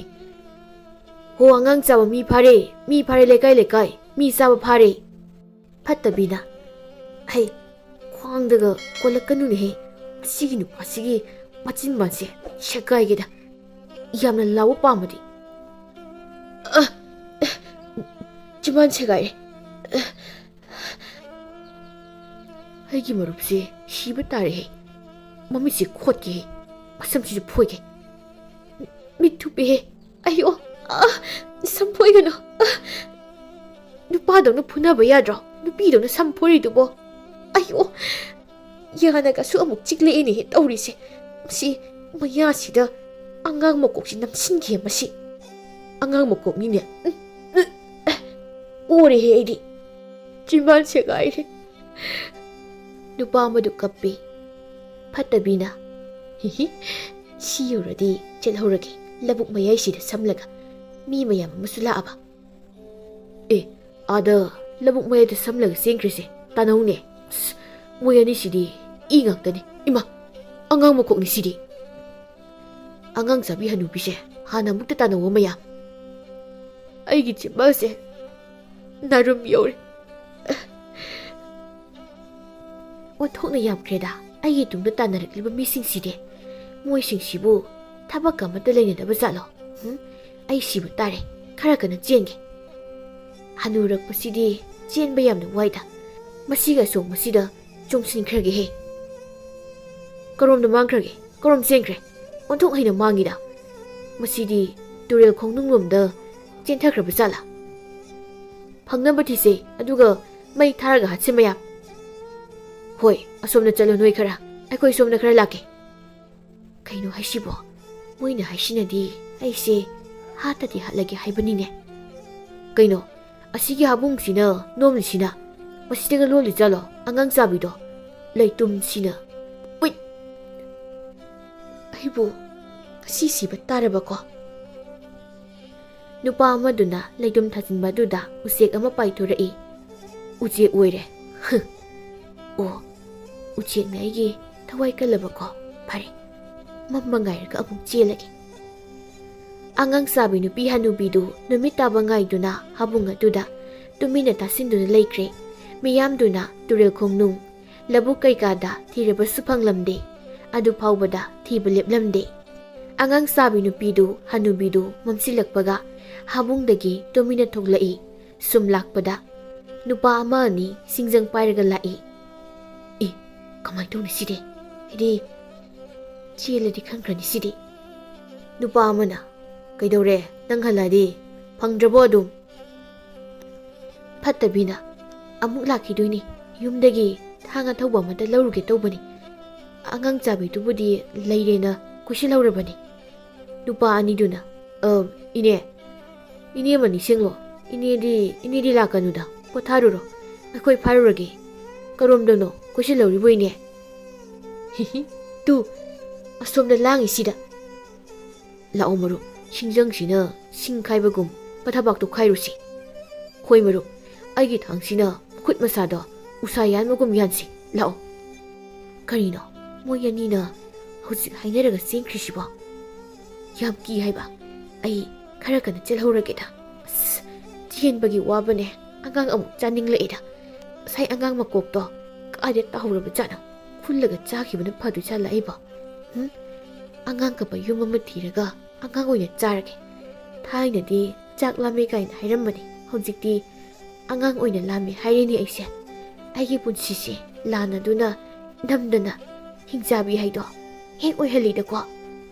"ꯍꯣ, ꯑꯉꯥꯡ ꯆꯥꯕ ꯃꯤ ꯐꯥꯔꯦ, ꯃꯤ ꯐꯥꯔꯦ, ꯂꯩꯀꯥꯏ ꯂꯩꯀꯥꯏ, ꯃꯤ ꯆꯥꯕ ꯐꯥꯔꯦ"꯫ ꯐꯠꯇꯕꯤꯅ, "ꯍꯩ, ꯈ꯭ꯋꯥꯡꯗꯒ ꯀꯣꯜꯂꯛꯀꯅꯨꯅꯦꯍꯦ, ꯃꯁꯤꯒꯤ ꯅꯨꯄꯥꯁꯤꯒꯤ ꯃꯆꯤꯟ ꯕꯥꯟꯁꯦ ꯁꯦꯒꯥꯏꯒꯦꯗ, ꯌꯥꯝꯅ ꯂꯥꯎꯕ ꯄꯥꯝꯃꯗꯤ"꯫ ꯑ, ꯑ, ꯆꯤꯝꯕꯥꯟ ꯁꯦꯒꯥꯏꯔꯦ꯫ ꯑꯩꯒꯤ ꯃꯔꯨꯞꯁꯦ ꯁꯤꯕ ꯇꯥꯔꯦꯍꯦ꯫ ꯃꯃꯤꯠꯁꯦ ꯈꯣꯠꯀꯦꯍꯦ꯫ ꯃꯁꯝꯁꯤꯁꯨ ꯐꯣꯏꯒꯦ꯫ ꯃꯤꯠ ꯊꯨꯞꯄꯦꯍꯦ꯫ ꯑꯌꯣ! ꯑ! ꯁꯝ ꯐꯣꯏꯒꯅꯨ꯫ ꯑ! ꯅꯨꯄꯥꯗꯧꯅ ꯐꯨꯅꯕ ꯌꯥꯗ꯭ꯔꯣ? ꯅꯨꯄꯤꯗꯧꯅ ꯁꯝ ꯐꯣꯏꯔꯤꯗꯨꯕꯣ? ꯑꯌꯣ! ꯌꯥꯅꯒꯁꯨ ꯑꯃꯨꯛ ꯆꯤꯛꯂꯛꯏꯅꯦꯍꯦ ꯇꯧꯔꯤꯁꯦ꯫ ꯃꯁꯤ ꯃꯌꯥꯁꯤꯗ ꯑꯉꯥꯡ ꯃꯀꯣꯛꯁꯤ ꯅꯝꯁꯤꯟꯒꯦ ꯃꯁꯤ꯫ ꯑꯉꯥꯡ ꯃꯀꯣꯛꯅꯤꯅꯦ꯫ ꯎꯝ, ꯎꯝ, ꯑ! ꯑꯣꯔꯦꯍꯦ ꯑꯩꯗꯤ꯫ ꯆꯤꯝꯕꯥꯟ ꯁꯦꯒꯥꯏꯔꯦ꯫ ꯅꯨꯄꯥ ꯑꯃꯗꯨ ꯀꯞꯄꯤ꯫ ꯐꯠꯇꯕꯤꯅ, "ꯍꯤꯍꯤ, ꯁꯤ ꯌꯧꯔꯗꯤ ꯆꯠꯍꯧꯔꯒꯦ, ꯂꯧꯕꯨꯛ ꯃꯌꯥꯏꯁꯤꯗ ꯁꯝꯂꯒ ꯃꯤ ꯃꯌꯥꯝ ꯑꯃꯁꯨ ꯂꯥꯛꯑꯕ"꯫ "ꯑꯦ, ꯑꯥꯗ ꯂꯧꯕꯨꯛ ꯃꯌꯥꯏꯗ ꯁꯝꯂꯒ ꯆꯦꯟꯈ꯭ꯔꯤꯁꯦ ꯇꯥꯅꯧꯅꯦ꯫ ꯑꯁ, ꯃꯣꯏ ꯑꯅꯤꯁꯤꯗꯤ ꯏ ꯉꯥꯛꯇꯅꯤ꯫ ꯏꯃꯥ, ꯑꯉꯥꯡ ꯃꯀꯣꯛꯅꯤ ꯁꯤꯗꯤ꯫ ꯑꯉꯥꯡ ꯆꯥꯕꯤ ꯍꯅꯨꯕꯤꯁꯦ ꯍꯥꯟꯅ ꯑꯃꯨꯛꯇ ꯇꯥꯅꯧꯋꯣ ꯃꯌꯥꯝ"꯫ ꯑꯩꯒꯤ ꯆꯤꯝꯕꯥꯜꯁꯦ ꯅꯥꯔꯨꯝ ꯌꯧꯔꯦ꯫ ꯑꯣꯟꯊꯣꯛꯅ ꯌꯥꯝꯈ꯭ꯔꯦꯗ ꯑꯩꯒꯤ ꯇꯨꯡꯗ ꯇꯥꯟꯅꯔꯛꯂꯤꯕ ꯃꯤꯁꯤꯡꯁꯤꯗꯤ꯫ ꯃꯣꯏꯁꯤꯡꯁꯤꯕꯨ ꯊꯕꯛ ꯑꯃꯠꯇ ꯂꯩꯅꯗꯕ ꯖꯥꯠꯂꯣ? ꯍꯨꯝ? ꯑꯩ ꯁꯤꯕ ꯇꯥꯔꯦ꯫ ꯈꯔ ꯀꯟꯅ ꯆꯦꯟꯒꯦ꯫ ꯍꯅꯨꯔꯛꯄꯁꯤꯗꯤ ꯆꯦꯟꯕ ꯌꯥꯝꯅ ꯋꯥꯏꯗ꯫ ꯃꯁꯤꯒ ꯑꯁꯣꯡꯕꯁꯤꯗ ꯆꯣꯡꯁꯤꯟꯈ꯭ꯔꯒꯦꯍꯦ꯫ ꯀꯔꯣꯝꯗ ꯃꯥꯡꯈ꯭ꯔꯒꯦ? ꯀꯔꯣꯝ ꯆꯦꯟꯈ꯭ꯔꯦ? ꯑꯣꯟꯊꯣꯛ ꯍꯩꯅ ꯃꯥꯡꯉꯤꯗ꯫ ꯃꯁꯤꯗꯤ ꯇꯨꯔꯦꯜ ꯈꯣꯡꯅꯨꯡꯂꯣꯝꯗ ꯆꯦꯟꯊꯈ꯭ꯔꯕ ꯖꯥꯠꯂꯥ? ꯐꯪꯅꯕ ꯊꯤꯁꯦ, ꯑꯗꯨꯒ ꯃꯩ ꯊꯥꯔꯒ ꯍꯥꯠꯁꯦ ꯃꯌꯥꯝ꯫ ꯍꯣꯏ, ꯑꯁꯣꯝꯗ ꯆꯠꯂꯣ ꯅꯣꯏ ꯈꯔ, ꯑꯩꯈꯣꯏ ꯁꯣꯝꯗ ꯈꯔ ꯂꯥꯛꯀꯦ꯫ ꯀꯩꯅꯣ ꯍꯥꯏꯁꯤꯕꯣ? ꯃꯣꯏꯅ ꯍꯥꯏꯁꯤꯅꯗꯤ ꯑꯩꯁꯦ ꯍꯥꯠꯇꯗꯤ ꯍꯥꯠꯂꯒꯦ ꯍꯥꯏꯕꯅꯤꯅꯦ꯫ ꯀꯩꯅꯣ, ꯑꯁꯤꯒꯤ ꯍꯥꯕꯨꯡꯁꯤꯅ ꯅꯣꯝꯂꯤꯁꯤꯅ? ꯃꯁꯤꯗꯒ ꯂꯣꯜꯂꯤ ꯖꯥꯠꯂꯣ ꯑꯉꯥꯡ ꯆꯥꯕꯤꯗꯣ? ꯂꯩꯇꯨꯝꯁꯤꯅ꯫ ꯎꯏꯠ! ꯑꯩꯕꯨ ꯉꯁꯤ ꯁꯤꯕ ꯇꯥꯔꯕꯀꯣ? ꯅꯨꯄꯥ ꯑꯃꯗꯨꯅ ꯂꯩꯇꯨꯝ ꯊꯥꯖꯤꯟꯕ ꯑꯗꯨꯗ ꯎꯆꯦꯛ ꯑꯃ ꯄꯥꯏꯊꯣꯔꯛꯏ꯫ ꯎꯆꯦꯛ ꯑꯣꯏꯔꯦ꯫ ꯑꯣ, ꯎꯆꯦꯛꯅ ꯑꯩꯒꯤ ꯊꯋꯥꯏ ꯀꯜꯂꯕꯀꯣ? ꯐꯔꯦ, ꯃꯝꯕ ꯉꯥꯏꯔꯒ ꯑꯃꯨꯛ ꯆꯦꯜꯂꯒꯦ꯫ ꯑꯉꯥꯡ ꯆꯥꯕꯤ ꯅꯨꯄꯤ ꯍꯅꯨꯕꯤꯗꯨ ꯅꯨꯃꯤꯠ ꯇꯥꯕ ꯉꯥꯏꯗꯨꯅ ꯍꯥꯕꯨꯡ ꯑꯗꯨꯗ ꯇꯨꯃꯤꯟꯅ ꯇꯥꯁꯤꯟꯗꯨꯅ ꯂꯩꯈ꯭ꯔꯦ꯫ ꯃꯤꯌꯥꯝꯗꯨꯅ ꯇꯨꯔꯦꯜ ꯈꯣꯡꯅꯨꯡ, ꯂꯧꯕꯨꯛ ꯀꯩꯀꯥꯗ ꯊꯤꯔꯕꯁꯨ ꯐꯪꯂꯝꯗꯦ꯫ ꯑꯗꯨ ꯐꯥꯎꯕꯗ ꯊꯤꯕ ꯂꯦꯞꯂꯝꯗꯦ꯫ ꯑꯉꯥꯡ ꯆꯥꯕꯤ ꯅꯨꯄꯤꯗꯨ ꯍꯅꯨꯕꯤꯗꯨ ꯃꯝꯁꯤꯜꯂꯛꯄꯒ ꯍꯥꯕꯨꯡꯗꯒꯤ ꯇꯨꯃꯤꯟꯅ ꯊꯣꯛꯂꯛꯏ꯫ ꯁꯨꯝ ꯂꯥꯛꯄꯗ ꯅꯨꯄꯥ ꯑꯃ ꯑꯅꯤ ꯁꯤꯡꯖꯪ ꯄꯥꯏꯔꯒ ꯂꯥꯛꯏ꯫ "ꯑꯦ, ꯀꯃꯥꯏꯅ ꯇꯧꯅꯤ ꯁꯤꯗꯤ? ꯍꯥꯏꯗꯤ, ꯆꯦꯜꯂꯗꯤ ꯈꯪꯈ꯭ꯔꯅꯤ ꯁꯤꯗꯤ꯫" ꯅꯨꯄꯥ ꯑꯃꯅ, "ꯀꯩꯗꯧꯔꯦ? ꯅꯪ ꯍꯜꯂꯛꯑꯗꯤ ꯐꯪꯗ꯭ꯔꯕꯣ ꯑꯗꯨꯝ?" ꯐꯠꯇꯕꯤꯅ, "ꯑꯃꯨꯛ ꯂꯥꯛꯈꯤꯗꯣꯏꯅꯤ, ꯌꯨꯝꯗꯒꯤ ꯊꯥꯡ ꯑꯊꯧꯕ ꯑꯃꯇ ꯂꯧꯔꯨꯒꯦ ꯇꯧꯕꯅꯤ꯫ ꯑꯉꯥꯡ ꯆꯥꯕꯤꯗꯨꯕꯨꯗꯤ ꯂꯩꯔꯦꯅ ꯀꯣꯏꯁꯤꯜꯍꯧꯔꯕꯅꯤ꯫" ꯅꯨꯄꯥ ꯑꯅꯤꯗꯨꯅ, "ꯑ, ꯏꯅꯦ, ꯏꯅꯦ ꯑꯃ ꯅꯤꯡꯁꯤꯡꯂꯣ꯫ ꯏꯅꯦꯗꯤ, ꯏꯅꯦꯗꯤ ꯂꯥꯛꯀꯅꯨꯗ, ꯄꯣꯊꯥꯔꯨꯔꯣ꯫ ꯑꯩꯈꯣꯏ ꯐꯥꯔꯨꯔꯒꯦ꯫ ꯀꯔꯣꯝꯗꯅꯣ ꯀꯣꯏꯁꯤꯜꯍꯧꯔꯤꯕꯣ ꯏꯅꯦ?" "ꯍꯤꯍꯤ, ꯇꯨ, ꯑꯁꯣꯝꯗ ꯂꯥꯡꯉꯤꯁꯤꯗ꯫ ꯂꯥꯛꯑꯣ ꯃꯔꯨꯞ, ꯁꯤꯡꯖꯪꯁꯤꯅ ꯁꯤꯡ ꯈꯥꯏꯕꯒꯨꯝ ꯃꯊꯕꯥꯛꯇꯣ ꯈꯥꯏꯔꯨꯁꯤ꯫ ꯍꯣꯏ ꯃꯔꯨꯞ, ꯑꯩꯒꯤ ꯊꯥꯡꯁꯤꯅ ꯃꯈꯨꯠ ꯃꯁꯥꯗꯣ ꯎꯁꯥ ꯌꯥꯟꯕꯒꯨꯝ ꯌꯥꯟꯁꯤ꯫ ꯂꯥꯛꯑꯣ꯫" "ꯀꯔꯤꯅꯣ ꯃꯣꯏ ꯑꯅꯤꯅ ꯍꯧꯖꯤꯛ ꯍꯥꯏꯅꯔꯒ ꯆꯦꯟꯈ꯭ꯔꯤꯁꯤꯕꯣ? ꯌꯥꯝ ꯀꯤ ꯍꯥꯏꯕ꯫ ꯑꯩ ꯈꯔ ꯀꯟꯅ ꯆꯦꯜꯍꯧꯔꯒꯦꯗ꯫ ꯑꯁ, ꯆꯦꯟꯕꯒꯤ ꯋꯥꯕꯅꯦ, ꯑꯉꯥꯡ ꯑꯃꯨꯛ ꯆꯥꯅꯤꯡꯂꯛꯑꯦꯗ꯫ ꯉꯁꯥꯏ ꯑꯉꯥꯡ ꯃꯀꯣꯛꯇꯣ ꯀꯥꯏꯗ ꯇꯥꯍꯧꯔꯕ ꯖꯥꯠꯅꯣ? ꯈꯨꯜꯂꯒ ꯆꯥꯈꯤꯕꯅ ꯐꯗꯣꯏ ꯖꯥꯠꯂ ꯑꯩꯕꯣ? ꯍꯨꯝ? ꯑꯉꯥꯡ ꯀꯞꯄ ꯌꯨꯝ ꯑꯃ ꯊꯤꯔꯒ ꯑꯉꯥꯡ ꯑꯣꯏꯅ ꯆꯥꯔꯒꯦ꯫ ꯊꯥꯏꯅꯗꯤ ꯆꯥꯛ ꯂꯥꯝꯃꯦ ꯀꯥꯏꯅ ꯍꯥꯏꯔꯝꯕꯅꯤ, ꯍꯧꯖꯤꯛꯇꯤ ꯑꯉꯥꯡ ꯑꯣꯏꯅ ꯂꯥꯝꯃꯦ ꯍꯥꯏꯔꯦꯅꯦ ꯑꯩꯁꯦ꯫ ꯑꯩꯒꯤ ꯄꯨꯟꯁꯤꯁꯦ ꯂꯥꯟꯅꯗꯨꯅ ꯅꯝꯗꯅ ꯍꯤꯡꯆꯥꯕꯤ ꯍꯥꯏꯗꯣ ꯍꯦꯛ ꯑꯣꯏꯍꯜꯂꯤꯗꯀꯣ꯫"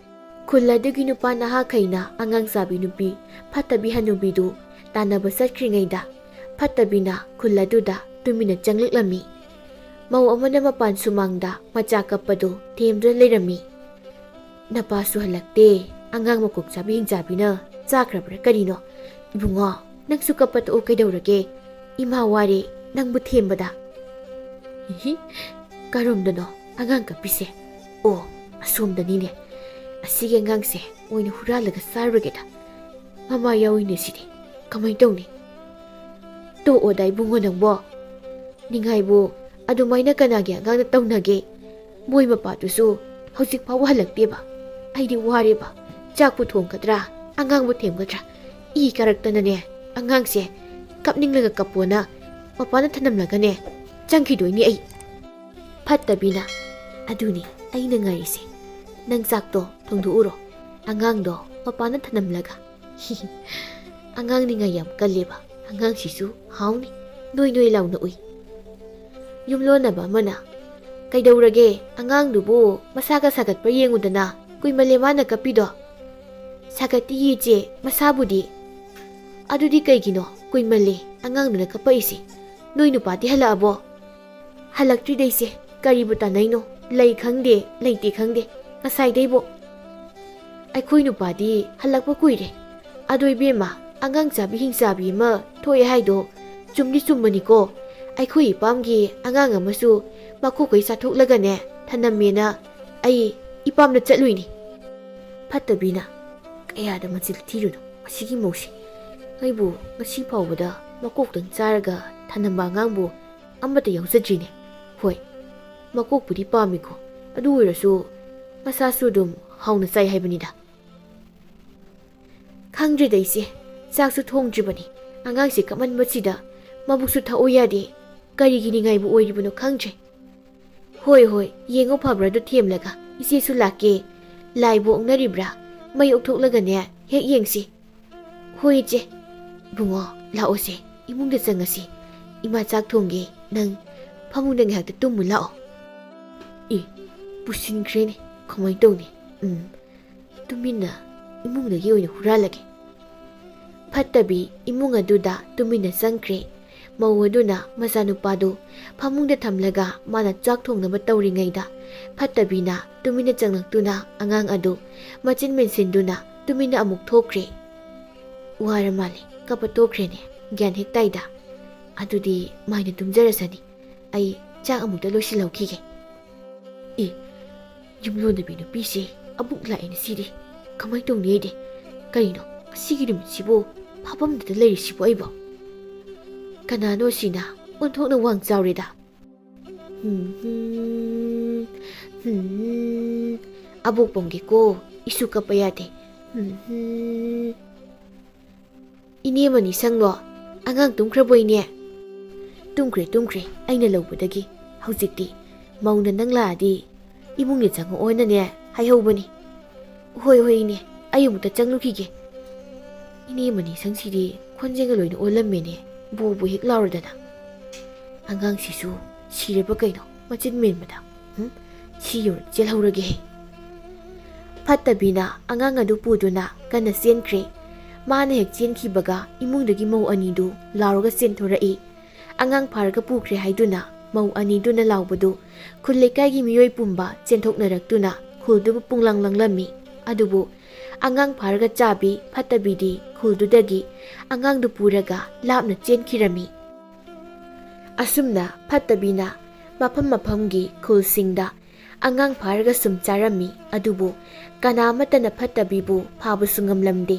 ꯈꯨꯜ ꯑꯗꯨꯒꯤ ꯅꯨꯄꯥ ꯅꯍꯥꯈꯩꯅ ꯑꯉꯥꯡ ꯆꯥꯕꯤ ꯅꯨꯄꯤ ꯐꯠꯇꯕꯤ ꯍꯅꯨꯕꯤꯗꯨ ꯇꯥꯟꯅꯕ ꯆꯠꯈ꯭ꯔꯤꯉꯩꯗ, ꯐꯠꯇꯕꯤꯅ ꯈꯨꯜ ꯑꯗꯨꯗ ꯇꯨꯃꯤꯟꯅ ꯆꯪꯂꯛꯂꯝꯃꯤ꯫ ꯃꯧ ꯑꯃꯅ ꯃꯄꯥꯟ ꯁꯨꯃꯥꯡꯗ ꯃꯆꯥ ꯀꯞꯄꯗꯨ ꯊꯦꯝꯗꯨꯅ ꯂꯩꯔꯝꯃꯤ꯫ "ꯅꯄꯥꯁꯨ ꯍꯜꯂꯛꯇꯦ, ꯑꯉꯥꯡ ꯃꯀꯣꯛ ꯆꯥꯕꯤ ꯍꯤꯡꯆꯥꯕꯤꯅ ꯆꯥꯈ꯭ꯔꯕ꯭ꯔꯥ ꯀꯔꯤꯅꯣ? ꯏꯕꯨꯡꯉꯣ, ꯅꯪꯁꯨ ꯀꯞꯄ ꯇꯣꯛꯑꯣ ꯀꯩꯗꯧꯔꯒꯦ? ꯏꯃꯥ ꯋꯥꯔꯦ ꯅꯪꯕꯨ ꯊꯦꯝꯕꯗ꯫" "ꯏꯍꯤ, ꯀꯔꯣꯝꯗꯅꯣ ꯑꯉꯥꯡ ꯀꯞꯄꯤꯁꯦ? ꯑꯣ, ꯑꯁꯣꯝꯗꯅꯤꯅꯦ꯫ ꯑꯁꯤꯒꯤ ꯑꯉꯥꯡꯁꯦ ꯑꯣꯏꯅ ꯍꯨꯔꯥꯜꯂꯒ ꯆꯥꯔꯨꯔꯒꯦꯗ꯫ ꯃꯃꯥ ꯌꯥꯎꯏꯅꯦ ꯁꯤꯗꯤ꯫ ꯀꯃꯥꯏꯅ ꯇꯧꯅꯤ?" "ꯇꯣꯛꯑꯣꯗ ꯏꯕꯨꯡꯉꯣ ꯅꯪꯕꯣ꯫ ꯅꯤꯡꯉꯥꯏꯕꯨ ꯑꯗꯨꯃꯥꯏꯅ ꯀꯅꯥꯒꯤ ꯑꯉꯥꯡꯅ ꯇꯧꯅꯒꯦ? ꯃꯣꯏ ꯃꯄꯥꯗꯨꯁꯨ ꯍꯧꯖꯤꯛ ꯐꯥꯎꯕ ꯍꯜꯂꯛꯇꯦꯕ꯫ ꯑꯩꯗꯤ ꯋꯥꯔꯦꯕ꯫ ꯆꯥꯛꯄꯨ ꯊꯣꯡꯒꯗ꯭ꯔꯥ? ꯑꯉꯥꯡꯕꯨ ꯊꯦꯝꯒꯗ꯭ꯔꯥ? ꯏ ꯀꯥꯔꯛꯇꯅꯅꯦ, ꯑꯉꯥꯡꯁꯦ ꯀꯞꯅꯤꯡꯂꯒ ꯀꯞꯄꯣꯅ ꯃꯄꯥꯟꯗ ꯊꯅꯝꯂꯒꯅꯦ ꯆꯪꯈꯤꯗꯣꯏꯅꯤ ꯑꯩ꯫ ꯐꯠꯇꯕꯤꯅ, "ꯑꯗꯨꯅꯤ ꯑꯩꯅ ꯉꯥꯏꯔꯤꯁꯦ꯫ ꯅꯪ ꯆꯥꯛꯇꯣ ꯊꯣꯡꯗꯣꯛꯎꯔꯣ, ꯑꯉꯥꯡꯗꯣ ꯃꯄꯥꯟꯗ ꯊꯅꯝꯂꯒ꯫" ꯑꯉꯥꯡ ꯅꯤꯡꯉꯥꯏ ꯌꯥꯝ ꯀꯜꯂꯦꯕ꯫ ꯑꯉꯥꯡꯁꯤꯁꯨ ꯍꯥꯎꯅꯤ, ꯅꯣꯏ ꯅꯣꯏ ꯂꯥꯎꯅ ꯎꯏ꯫ ꯌꯨꯝꯂꯣꯟꯅꯕ ꯑꯃꯅ, "ꯀꯩꯗꯧꯔꯒꯦ? ꯑꯉꯥꯡꯗꯨꯕꯨ ꯃꯁꯥꯒ ꯁꯥꯒꯠꯄ ꯌꯦꯡꯉꯨꯗꯅ, ꯀꯨꯏꯃꯜꯂꯦ ꯃꯥꯅ ꯀꯞꯄꯤꯗꯣ꯫" "ꯁꯥꯒꯠꯇꯤꯌꯦ ꯏꯆꯦ, ꯃꯁꯥꯕꯨꯗꯤ꯫" "ꯑꯗꯨꯗꯤ ꯀꯩꯒꯤꯅꯣ ꯀꯨꯏꯃꯜꯂꯦ ꯑꯉꯥꯡꯗꯨꯅ ꯀꯞꯄꯛꯏꯁꯦ? ꯅꯣꯏ ꯅꯨꯄꯥꯗꯤ ꯍꯜꯂꯛꯑꯕꯣ?" "ꯍꯜꯂꯛꯇ꯭ꯔꯤꯗ ꯏꯆꯦ, ꯀꯔꯤꯕꯨ ꯇꯥꯟꯅꯩꯅꯣ? ꯂꯩ ꯈꯪꯗꯦ, ꯂꯩꯇꯦ ꯈꯪꯗꯦ, ꯉꯁꯥꯏꯗꯩꯕꯣ꯫" "ꯑꯩꯈꯣꯏ ꯅꯨꯄꯥꯗꯤ ꯍꯜꯂꯛꯄ ꯀꯨꯏꯔꯦ꯫ ꯑꯗꯣ ꯏꯕꯦꯝꯃ, ꯑꯉꯥꯡ ꯆꯥꯕꯤ ꯍꯤꯡꯆꯥꯕꯤ ꯑꯃ ꯊꯣꯛꯑꯦ ꯍꯥꯏꯗꯣ ꯆꯨꯝꯗꯤ ꯆꯨꯝꯕꯅꯤꯀꯣ꯫ ꯑꯩꯈꯣꯏ ꯏꯄꯥꯝꯒꯤ ꯑꯉꯥꯡ ꯑꯃꯁꯨ ꯃꯀꯣꯛꯈꯩ ꯆꯥꯊꯣꯛꯂꯒꯅꯦ ꯊꯅꯝꯃꯦꯅ ꯑꯩ ꯏꯄꯥꯝꯗ ꯆꯠꯂꯨꯏꯅꯤ꯫" ꯐꯠꯇꯕꯤꯅ, "ꯀꯌꯥꯗ ꯃꯆꯤꯜ ꯊꯤꯔꯨꯅꯣ ꯃꯁꯤꯒꯤ ꯃꯧꯁꯦ꯫ ꯑꯩꯕꯨ ꯉꯁꯤ ꯐꯥꯎꯕꯗ ꯃꯀꯣꯛꯇꯪ ꯆꯥꯔꯒ ꯊꯅꯝꯕ ꯑꯉꯥꯡꯕꯨ ꯑꯃꯠꯇ ꯌꯥꯎꯖꯗ꯭ꯔꯤꯅꯦ꯫ ꯍꯣꯏ, ꯃꯀꯣꯛꯄꯨꯗꯤ ꯄꯥꯝꯃꯤꯀꯣ, ꯑꯗꯨ ꯑꯣꯏꯔꯁꯨ ꯃꯁꯥꯁꯨ ꯑꯗꯨꯝ ꯍꯥꯎꯅ ꯆꯥꯏ ꯍꯥꯏꯕꯅꯤꯗ꯫" "ꯈꯪꯗ꯭ꯔꯦꯗ ꯏꯆꯦ, ꯆꯥꯛꯁꯨ ꯊꯣꯡꯗ꯭ꯔꯤꯕꯅꯤ꯫ ꯑꯉꯥꯡꯁꯦ ꯀꯞꯃꯟꯕꯁꯤꯗ ꯃꯕꯨꯛꯁꯨ ꯊꯛꯎ ꯌꯥꯗꯦ꯫ ꯀꯔꯤꯒꯤ ꯅꯤꯡꯉꯥꯏꯕꯨ ꯑꯣꯏꯔꯤꯕꯅꯣ ꯈꯪꯗ꯭ꯔꯦ꯫" "ꯍꯣꯏ, ꯍꯣꯏ, ꯌꯦꯡꯉꯣ ꯐꯕ꯭ꯔꯥ ꯑꯗꯨ ꯊꯦꯝꯂꯒ꯫ ꯏꯆꯦꯁꯨ ꯂꯥꯛꯀꯦ꯫ ꯂꯥꯏꯕꯨ ꯑꯣꯛꯅꯔꯤꯕ꯭ꯔꯥ? ꯃꯩ ꯑꯣꯛꯊꯣꯛꯂꯒꯅꯦ ꯍꯦꯛ ꯌꯦꯡꯁꯤ꯫" "ꯍꯣꯏ ꯏꯆꯦ꯫" "ꯏꯕꯨꯡꯉꯣ, ꯂꯥꯛꯑꯣꯁꯦ, ꯏꯃꯨꯡꯗ ꯆꯪꯉꯁꯤ꯫ ꯏꯃꯥ ꯆꯥꯛ ꯊꯣꯡꯒꯦ, ꯅꯪ ꯐꯃꯨꯡꯗ ꯉꯥꯏꯍꯥꯛꯇ ꯇꯨꯝꯃꯨ ꯂꯥꯛꯑꯣ꯫" "ꯑꯦ, ꯄꯨꯁꯤꯟꯈ꯭ꯔꯦꯅꯦ, ꯀꯃꯥꯏꯅ ꯇꯧꯅꯤ? ꯎꯝ, ꯇꯨꯃꯤꯟꯅ ꯏꯃꯨꯡꯗꯒꯤ ꯑꯣꯏꯅ ꯍꯨꯔꯥꯜꯂꯒꯦ꯫" ꯐꯠꯇꯕꯤ ꯏꯃꯨꯡ ꯑꯗꯨꯗ ꯇꯨꯃꯤꯟꯅ ꯆꯪꯈ꯭ꯔꯦ꯫ ꯃꯧ ꯑꯗꯨꯅ ꯃꯆꯥꯅꯨꯄꯥꯗꯨ ꯐꯃꯨꯡꯗ ꯊꯝꯂꯒ ꯃꯥꯅ ꯆꯥꯛ ꯊꯣꯡꯅꯕ ꯇꯧꯔꯤꯉꯩꯗ, ꯐꯠꯇꯕꯤꯅ ꯇꯨꯃꯤꯟꯅ ꯆꯪꯂꯛꯇꯨꯅ ꯑꯉꯥꯡ ꯑꯗꯨ ꯃꯆꯤꯟ ꯃꯦꯟꯁꯤꯟꯗꯨꯅ ꯇꯨꯃꯤꯟꯅ ꯑꯃꯨꯛ ꯊꯣꯛꯈ꯭ꯔꯦ꯫ "ꯋꯥꯔ ꯃꯥꯜꯂꯦ, ꯀꯞꯄ ꯇꯣꯛꯈ꯭ꯔꯦꯅꯦ, ꯒ꯭ꯌꯥꯟ ꯍꯦꯛ ꯇꯥꯏꯗ꯫ ꯑꯗꯨꯗꯤ ꯃꯥꯏꯅ ꯇꯨꯝꯖꯔꯁꯅꯤ, ꯑꯩ ꯆꯥꯛ ꯑꯃꯨꯛꯇ ꯂꯣꯏꯁꯤꯜꯍꯧꯈꯤꯒꯦ꯫" "ꯑꯦ, ꯌꯨꯝꯂꯣꯟꯅꯕꯤ ꯅꯨꯄꯤꯁꯦ ꯑꯃꯨꯛ ꯂꯥꯛꯑꯦꯅꯦ ꯁꯤꯗꯤ꯫ ꯀꯃꯥꯏꯅ ꯇꯧꯅꯤ ꯑꯩꯗꯤ? ꯀꯔꯤꯅꯣ ꯉꯁꯤꯒꯤ ꯅꯨꯃꯤꯠꯁꯤꯕꯨ ꯐꯥꯐꯝꯗꯇ ꯂꯩꯔꯤꯁꯤꯕꯨ ꯑꯩꯕꯣ? ꯀꯅꯥꯅꯣ ꯁꯤꯅ ꯑꯣꯟꯊꯣꯛꯅ ꯋꯥꯡ ꯆꯥꯎꯔꯦꯗ꯫ ꯍꯨꯝ, ꯍꯨꯝ, ꯍꯨꯝ꯫ ꯑꯕꯣꯛꯄꯝꯒꯤꯀꯣ, ꯏꯁꯨ ꯀꯞꯄ ꯌꯥꯗꯦ꯫ ꯎꯝꯍꯨꯝ꯫ ꯏꯅꯦ ꯃꯅꯤꯁꯪꯂꯣ? ꯑꯉꯥꯡ ꯇꯨꯝꯈ꯭ꯔꯕꯣ ꯏꯅꯦ? ꯇꯨꯝꯈ꯭ꯔꯦ, ꯇꯨꯝꯈ꯭ꯔꯦ, ꯑꯩꯅ ꯂꯧꯕꯗꯒꯤ꯫ ꯍꯧꯖꯤꯛꯇꯤ ꯃꯧꯅ ꯅꯪ ꯂꯥꯛꯑꯗꯤ ꯏꯃꯨꯡꯗ ꯆꯪꯉꯛꯑꯣꯅꯅꯦ ꯍꯥꯏꯍꯧꯕꯅꯤ꯫ ꯍꯣꯏ, ꯍꯣꯏ ꯏꯅꯦ, ꯑꯩ ꯑꯃꯨꯛꯇ ꯆꯪꯂꯨꯈꯤꯒꯦ꯫ ꯏꯅꯦ ꯃꯅꯤꯁꯪꯁꯤꯗꯤ ꯈꯣꯟꯖꯦꯜꯒ ꯂꯣꯏꯅ ꯑꯣꯜꯂꯝꯃꯦꯅꯦ꯫ ꯕꯨ ꯕꯨ ꯍꯦꯛ ꯂꯥꯎꯔꯗꯅ꯫ ꯑꯉꯥꯡꯁꯤꯁꯨ ꯁꯤꯔꯕ ꯀꯩꯅꯣ ꯃꯆꯤꯟ ꯃꯦꯟꯕꯗ꯫ ꯍꯨꯝ? ꯁꯤ ꯌꯧꯔ ꯆꯦꯜꯍꯧꯔꯒꯦꯍꯦ꯫ ꯐꯠꯇꯕꯤꯅ ꯑꯉꯥꯡ ꯑꯗꯨ ꯄꯨꯗꯨꯅ ꯀꯟꯅ ꯆꯦꯟꯈ꯭ꯔꯦ꯫ ꯃꯥꯅ ꯍꯦꯛ ꯆꯦꯟꯈꯤꯕꯒ ꯏꯃꯨꯡꯗꯒꯤ ꯃꯧ ꯑꯅꯤꯗꯨ ꯂꯥꯎꯔꯒ ꯆꯦꯟꯊꯣꯔꯛꯏ꯫ ꯑꯉꯥꯡ ꯐꯥꯔꯒ ꯄꯨꯈ꯭ꯔꯦ ꯍꯥꯏꯗꯨꯅ ꯃꯧ ꯑꯅꯤꯗꯨꯅ ꯂꯥꯎꯕꯗꯨ ꯈꯨꯜ ꯂꯩꯀꯥꯏꯒꯤ ꯃꯤꯑꯣꯏ ꯄꯨꯝꯕ ꯆꯦꯟꯊꯣꯛꯅꯔꯛꯇꯨꯅ ꯈꯨꯜꯗꯨꯕꯨ ꯄꯨꯡꯂꯪ ꯂꯪꯂꯝꯃꯤ꯫ ꯑꯗꯨꯕꯨ ꯑꯉꯥꯡ ꯐꯥꯔꯒ ꯆꯥꯕꯤ ꯐꯠꯇꯕꯤꯗꯤ ꯈꯨꯜꯗꯨꯗꯒꯤ ꯑꯉꯥꯡꯗꯨ ꯄꯨꯔꯒ ꯂꯥꯞꯅ ꯆꯦꯟꯈꯤꯔꯝꯃꯤ꯫ ꯑꯁꯨꯝꯅ ꯐꯠꯇꯕꯤꯅ ꯃꯐꯝ ꯃꯐꯝꯒꯤ ꯈꯨꯜꯁꯤꯡꯗ ꯑꯉꯥꯡ ꯐꯥꯔꯒ ꯁꯨꯝ ꯆꯥꯔꯝꯃꯤ꯫ ꯑꯗꯨꯕꯨ ꯀꯅꯥ ꯑꯃꯠꯇꯅ ꯐꯠꯇꯕꯤꯕꯨ ꯐꯥꯕꯁꯨ ꯉꯝꯂꯝꯗꯦ꯫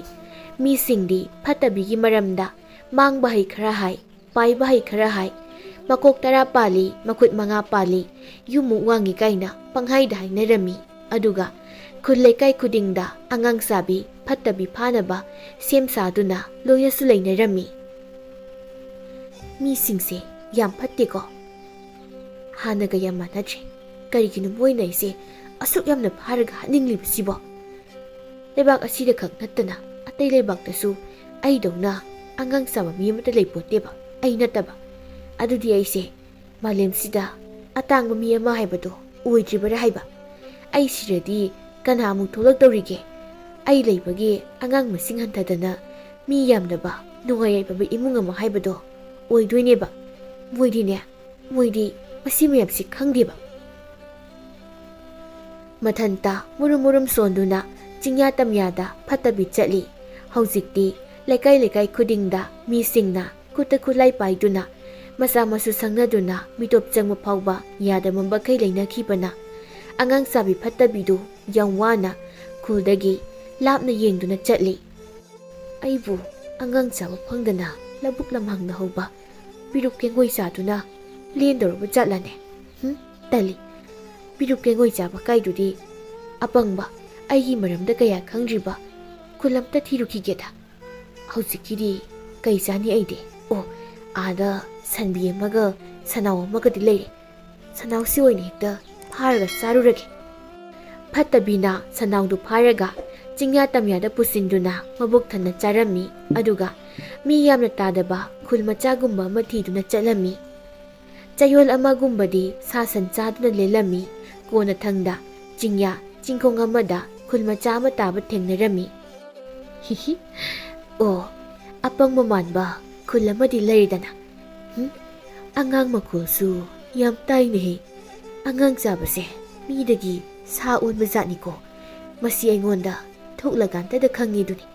ꯃꯤꯁꯤꯡꯗꯤ ꯐꯠꯇꯕꯤꯒꯤ ꯃꯔꯝꯗ ꯃꯥꯡꯕ ꯍꯩ ꯈꯔ ꯍꯥꯏ, ꯄꯥꯏꯕ ꯍꯩ ꯈꯔ ꯍꯥꯏ, ꯃꯀꯣꯛ ꯇꯔꯥ ꯄꯥꯜꯂꯤ, ꯃꯈꯨꯠ ꯃꯉꯥ ꯄꯥꯜꯂꯤ, ꯌꯨꯝꯃꯨꯛ ꯋꯥꯡꯉꯤ ꯀꯥꯏꯅ ꯄꯪꯍꯥꯏꯗ ꯍꯥꯏꯅꯔꯝꯃꯤ꯫ ꯑꯗꯨꯒ ꯈꯨꯜ ꯂꯩꯀꯥꯏ ꯈꯨꯗꯤꯡꯗ ꯑꯉꯥꯡ ꯆꯥꯕꯤ ꯐꯠꯇꯕꯤ ꯐꯥꯅꯕ ꯁꯦꯝ ꯁꯥꯗꯨꯅ ꯂꯣꯏꯅꯁꯨ ꯂꯩꯅꯔꯝꯃꯤ꯫ ꯃꯤꯁꯤꯡꯁꯦ ꯌꯥꯝ ꯐꯠꯇꯦꯀꯣ꯫ ꯍꯥꯟꯅꯒ ꯌꯥꯝ ꯃꯥꯟꯅꯗ꯭ꯔꯦ꯫ ꯀꯔꯤꯒꯤꯅꯣ ꯃꯣꯏꯅ ꯑꯩꯁꯦ ꯑꯁꯨꯛ ꯌꯥꯝꯅ ꯐꯥꯔꯒ ꯍꯥꯠꯅꯤꯡꯂꯤꯕꯁꯤꯕꯣ? ꯂꯩꯕꯥꯛ ꯑꯁꯤꯗ ꯈꯛ ꯅꯠꯇꯅ ꯑꯇꯩ ꯂꯩꯕꯥꯛꯇꯁꯨ ꯑꯩꯗꯧꯅ ꯑꯉꯥꯡ ꯆꯥꯕ ꯃꯤ ꯑꯃꯠꯇ ꯂꯩꯄꯣꯠꯇꯦꯕ, ꯑꯩ ꯅꯠꯇꯕ꯫ ꯑꯗꯨꯗꯤ ꯑꯩꯁꯦ ꯃꯥꯂꯦꯝꯁꯤꯗ ꯑꯇꯥꯡꯕ ꯃꯤ ꯑꯃ ꯍꯥꯏꯕꯗꯣ ꯑꯣꯏꯗ꯭ꯔꯤꯕꯔꯥ ꯍꯥꯏꯕ? ꯑꯩ ꯁꯤꯔꯗꯤ ꯀꯅꯥ ꯑꯃꯨꯛ ꯊꯣꯛꯂꯛꯇꯧꯔꯤꯒꯦ? ꯑꯩ ꯂꯩꯕꯒꯤ ꯑꯉꯥꯡ ꯃꯁꯤꯡ ꯍꯟꯊꯗꯅ ꯃꯤ ꯌꯥꯝꯗꯕ ꯅꯨꯡꯉꯥꯏ ꯌꯥꯏꯐꯕ ꯏꯃꯨꯡ ꯑꯃ ꯍꯥꯏꯕꯗꯣ ꯑꯣꯏꯗꯣꯏꯅꯦꯕ꯫ ꯃꯣꯏꯗꯤꯅꯦ, ꯃꯣꯏꯗꯤ ꯃꯁꯤ ꯃꯌꯥꯝꯁꯤ ꯈꯪꯗꯦꯕ꯫ ꯃꯊꯟꯇ ꯃꯨꯔꯨꯝ ꯃꯨꯔꯨꯝ ꯁꯣꯟꯗꯨꯅ ꯆꯤꯡꯌꯥ ꯇꯝꯌꯥꯗ ꯐꯠꯇꯕꯤ ꯆꯠꯂꯤ꯫ ꯍꯧꯖꯤꯛꯇꯤ ꯂꯩꯀꯥꯏ ꯂꯩꯀꯥꯏ ꯈꯨꯗꯤꯡꯗ ꯃꯤꯁꯤꯡꯅ ꯈꯨꯠꯇ ꯈꯨꯠꯂꯥꯏ ꯄꯥꯏꯗꯨꯅ ꯃꯆꯥ ꯃꯁꯨ ꯁꯪꯅꯗꯨꯅ ꯃꯤꯇꯣꯞ ꯆꯪꯕ ꯐꯥꯎꯕ ꯌꯥꯗꯕ ꯃꯈꯩ ꯂꯩꯅꯈꯤꯕꯅ ꯑꯉꯥꯡ ꯆꯥꯕꯤ ꯐꯠꯇꯕꯤꯗꯨ ꯌꯥꯝ ꯋꯥꯅ ꯈꯨꯜꯗꯒꯤ ꯂꯥꯞꯅ ꯌꯦꯡꯗꯨꯅ ꯆꯠꯂꯤ꯫ ꯑꯩꯕꯨ ꯑꯉꯥꯡ ꯆꯥꯕ ꯐꯪꯗꯅ ꯂꯧꯕꯨꯛ ꯂꯝꯍꯥꯡꯗ ꯍꯧꯕ ꯄꯤꯔꯨꯛ ꯀꯦꯡꯒꯣꯏ ꯆꯥꯗꯨꯅ ꯂꯦꯟꯗꯧꯔꯕ ꯖꯥꯠꯂꯅꯦ? ꯍꯨꯝ? ꯇꯜꯂꯤ꯫ ꯄꯤꯔꯨꯛ ꯀꯦꯡꯒꯣꯏ ꯆꯥꯕ ꯀꯥꯏꯗꯨꯗꯤ ꯑꯄꯪꯕ, ꯑꯩꯒꯤ ꯃꯔꯝꯗ ꯀꯌꯥ ꯈꯪꯗ꯭ꯔꯤꯕ ꯁ꯭ꯀꯨꯜ ꯑꯝꯇ ꯊꯤꯔꯨꯈꯤꯒꯦꯗ꯫ ꯍꯧꯖꯤꯛꯀꯤꯗꯤ ꯀꯩ ꯆꯥꯅꯤ ꯑꯩꯗꯤ? ꯑꯣ, ꯑꯥꯗ ꯁꯟꯕꯤ ꯑꯃꯒ ꯁꯅꯥꯎ ꯑꯃꯒꯗꯤ ꯂꯩꯔꯦ꯫ ꯁꯅꯥꯎꯁꯤ ꯑꯣꯏꯅ ꯍꯦꯛꯇ ꯐꯥꯔꯒ ꯆꯥꯔꯨꯔꯒꯦ꯫ ꯐꯠꯇꯕꯤꯅ ꯁꯅꯥꯎꯗꯨ ꯐꯥꯔꯒ ꯆꯤꯡꯌꯥ ꯇꯝꯌꯥꯗ ꯄꯨꯁꯤꯟꯗꯨꯅ ꯃꯕꯨꯛ ꯊꯟꯅ ꯆꯥꯔꯝꯃꯤ꯫ ꯑꯗꯨꯒ ꯃꯤ ꯌꯥꯝꯅ ꯇꯥꯗꯕ ꯈꯨꯜ ꯃꯆꯥꯒꯨꯝꯕ ꯑꯃ ꯊꯤꯗꯨꯅ ꯆꯠꯂꯝꯃꯤ꯫ ꯆꯌꯣꯜ ꯑꯃꯒꯨꯝꯕꯗꯤ ꯁꯥ ꯁꯟ ꯆꯥꯗꯨꯅ ꯂꯦꯜꯂꯝꯃꯤ꯫ ꯀꯣꯟꯅꯊꯪꯗ ꯆꯤꯡꯌꯥ ꯆꯤꯡꯈꯣꯡ ꯑꯃꯗ ꯈꯨꯜ ꯃꯆꯥ ꯑꯃ ꯇꯥꯕ ꯊꯦꯡꯅꯔꯝꯃꯤ꯫ ꯍꯤꯍꯤ꯫ ꯑꯣ, ꯑꯄꯪꯕ ꯃꯥꯟꯕ ꯈꯨꯜ ꯑꯃꯗꯤ ꯂꯩꯔꯗꯅ꯫ ꯍꯨꯝ? ꯑꯉꯥꯡ ꯃꯈꯣꯜꯁꯨ ꯌꯥꯝ ꯇꯥꯏꯅꯦꯍꯦ꯫ ꯑꯉꯥꯡ ꯆꯥꯕꯁꯦ ꯃꯤꯗꯒꯤ ꯁꯥ ꯑꯣꯟꯕ ꯖꯥꯠꯅꯤꯀꯣ꯫ ꯃꯁꯤ ꯑꯩꯉꯣꯟꯗ ꯊꯣꯛꯂꯀꯥꯟꯗꯗ ꯈꯪꯉꯤꯗꯨꯅꯤ꯫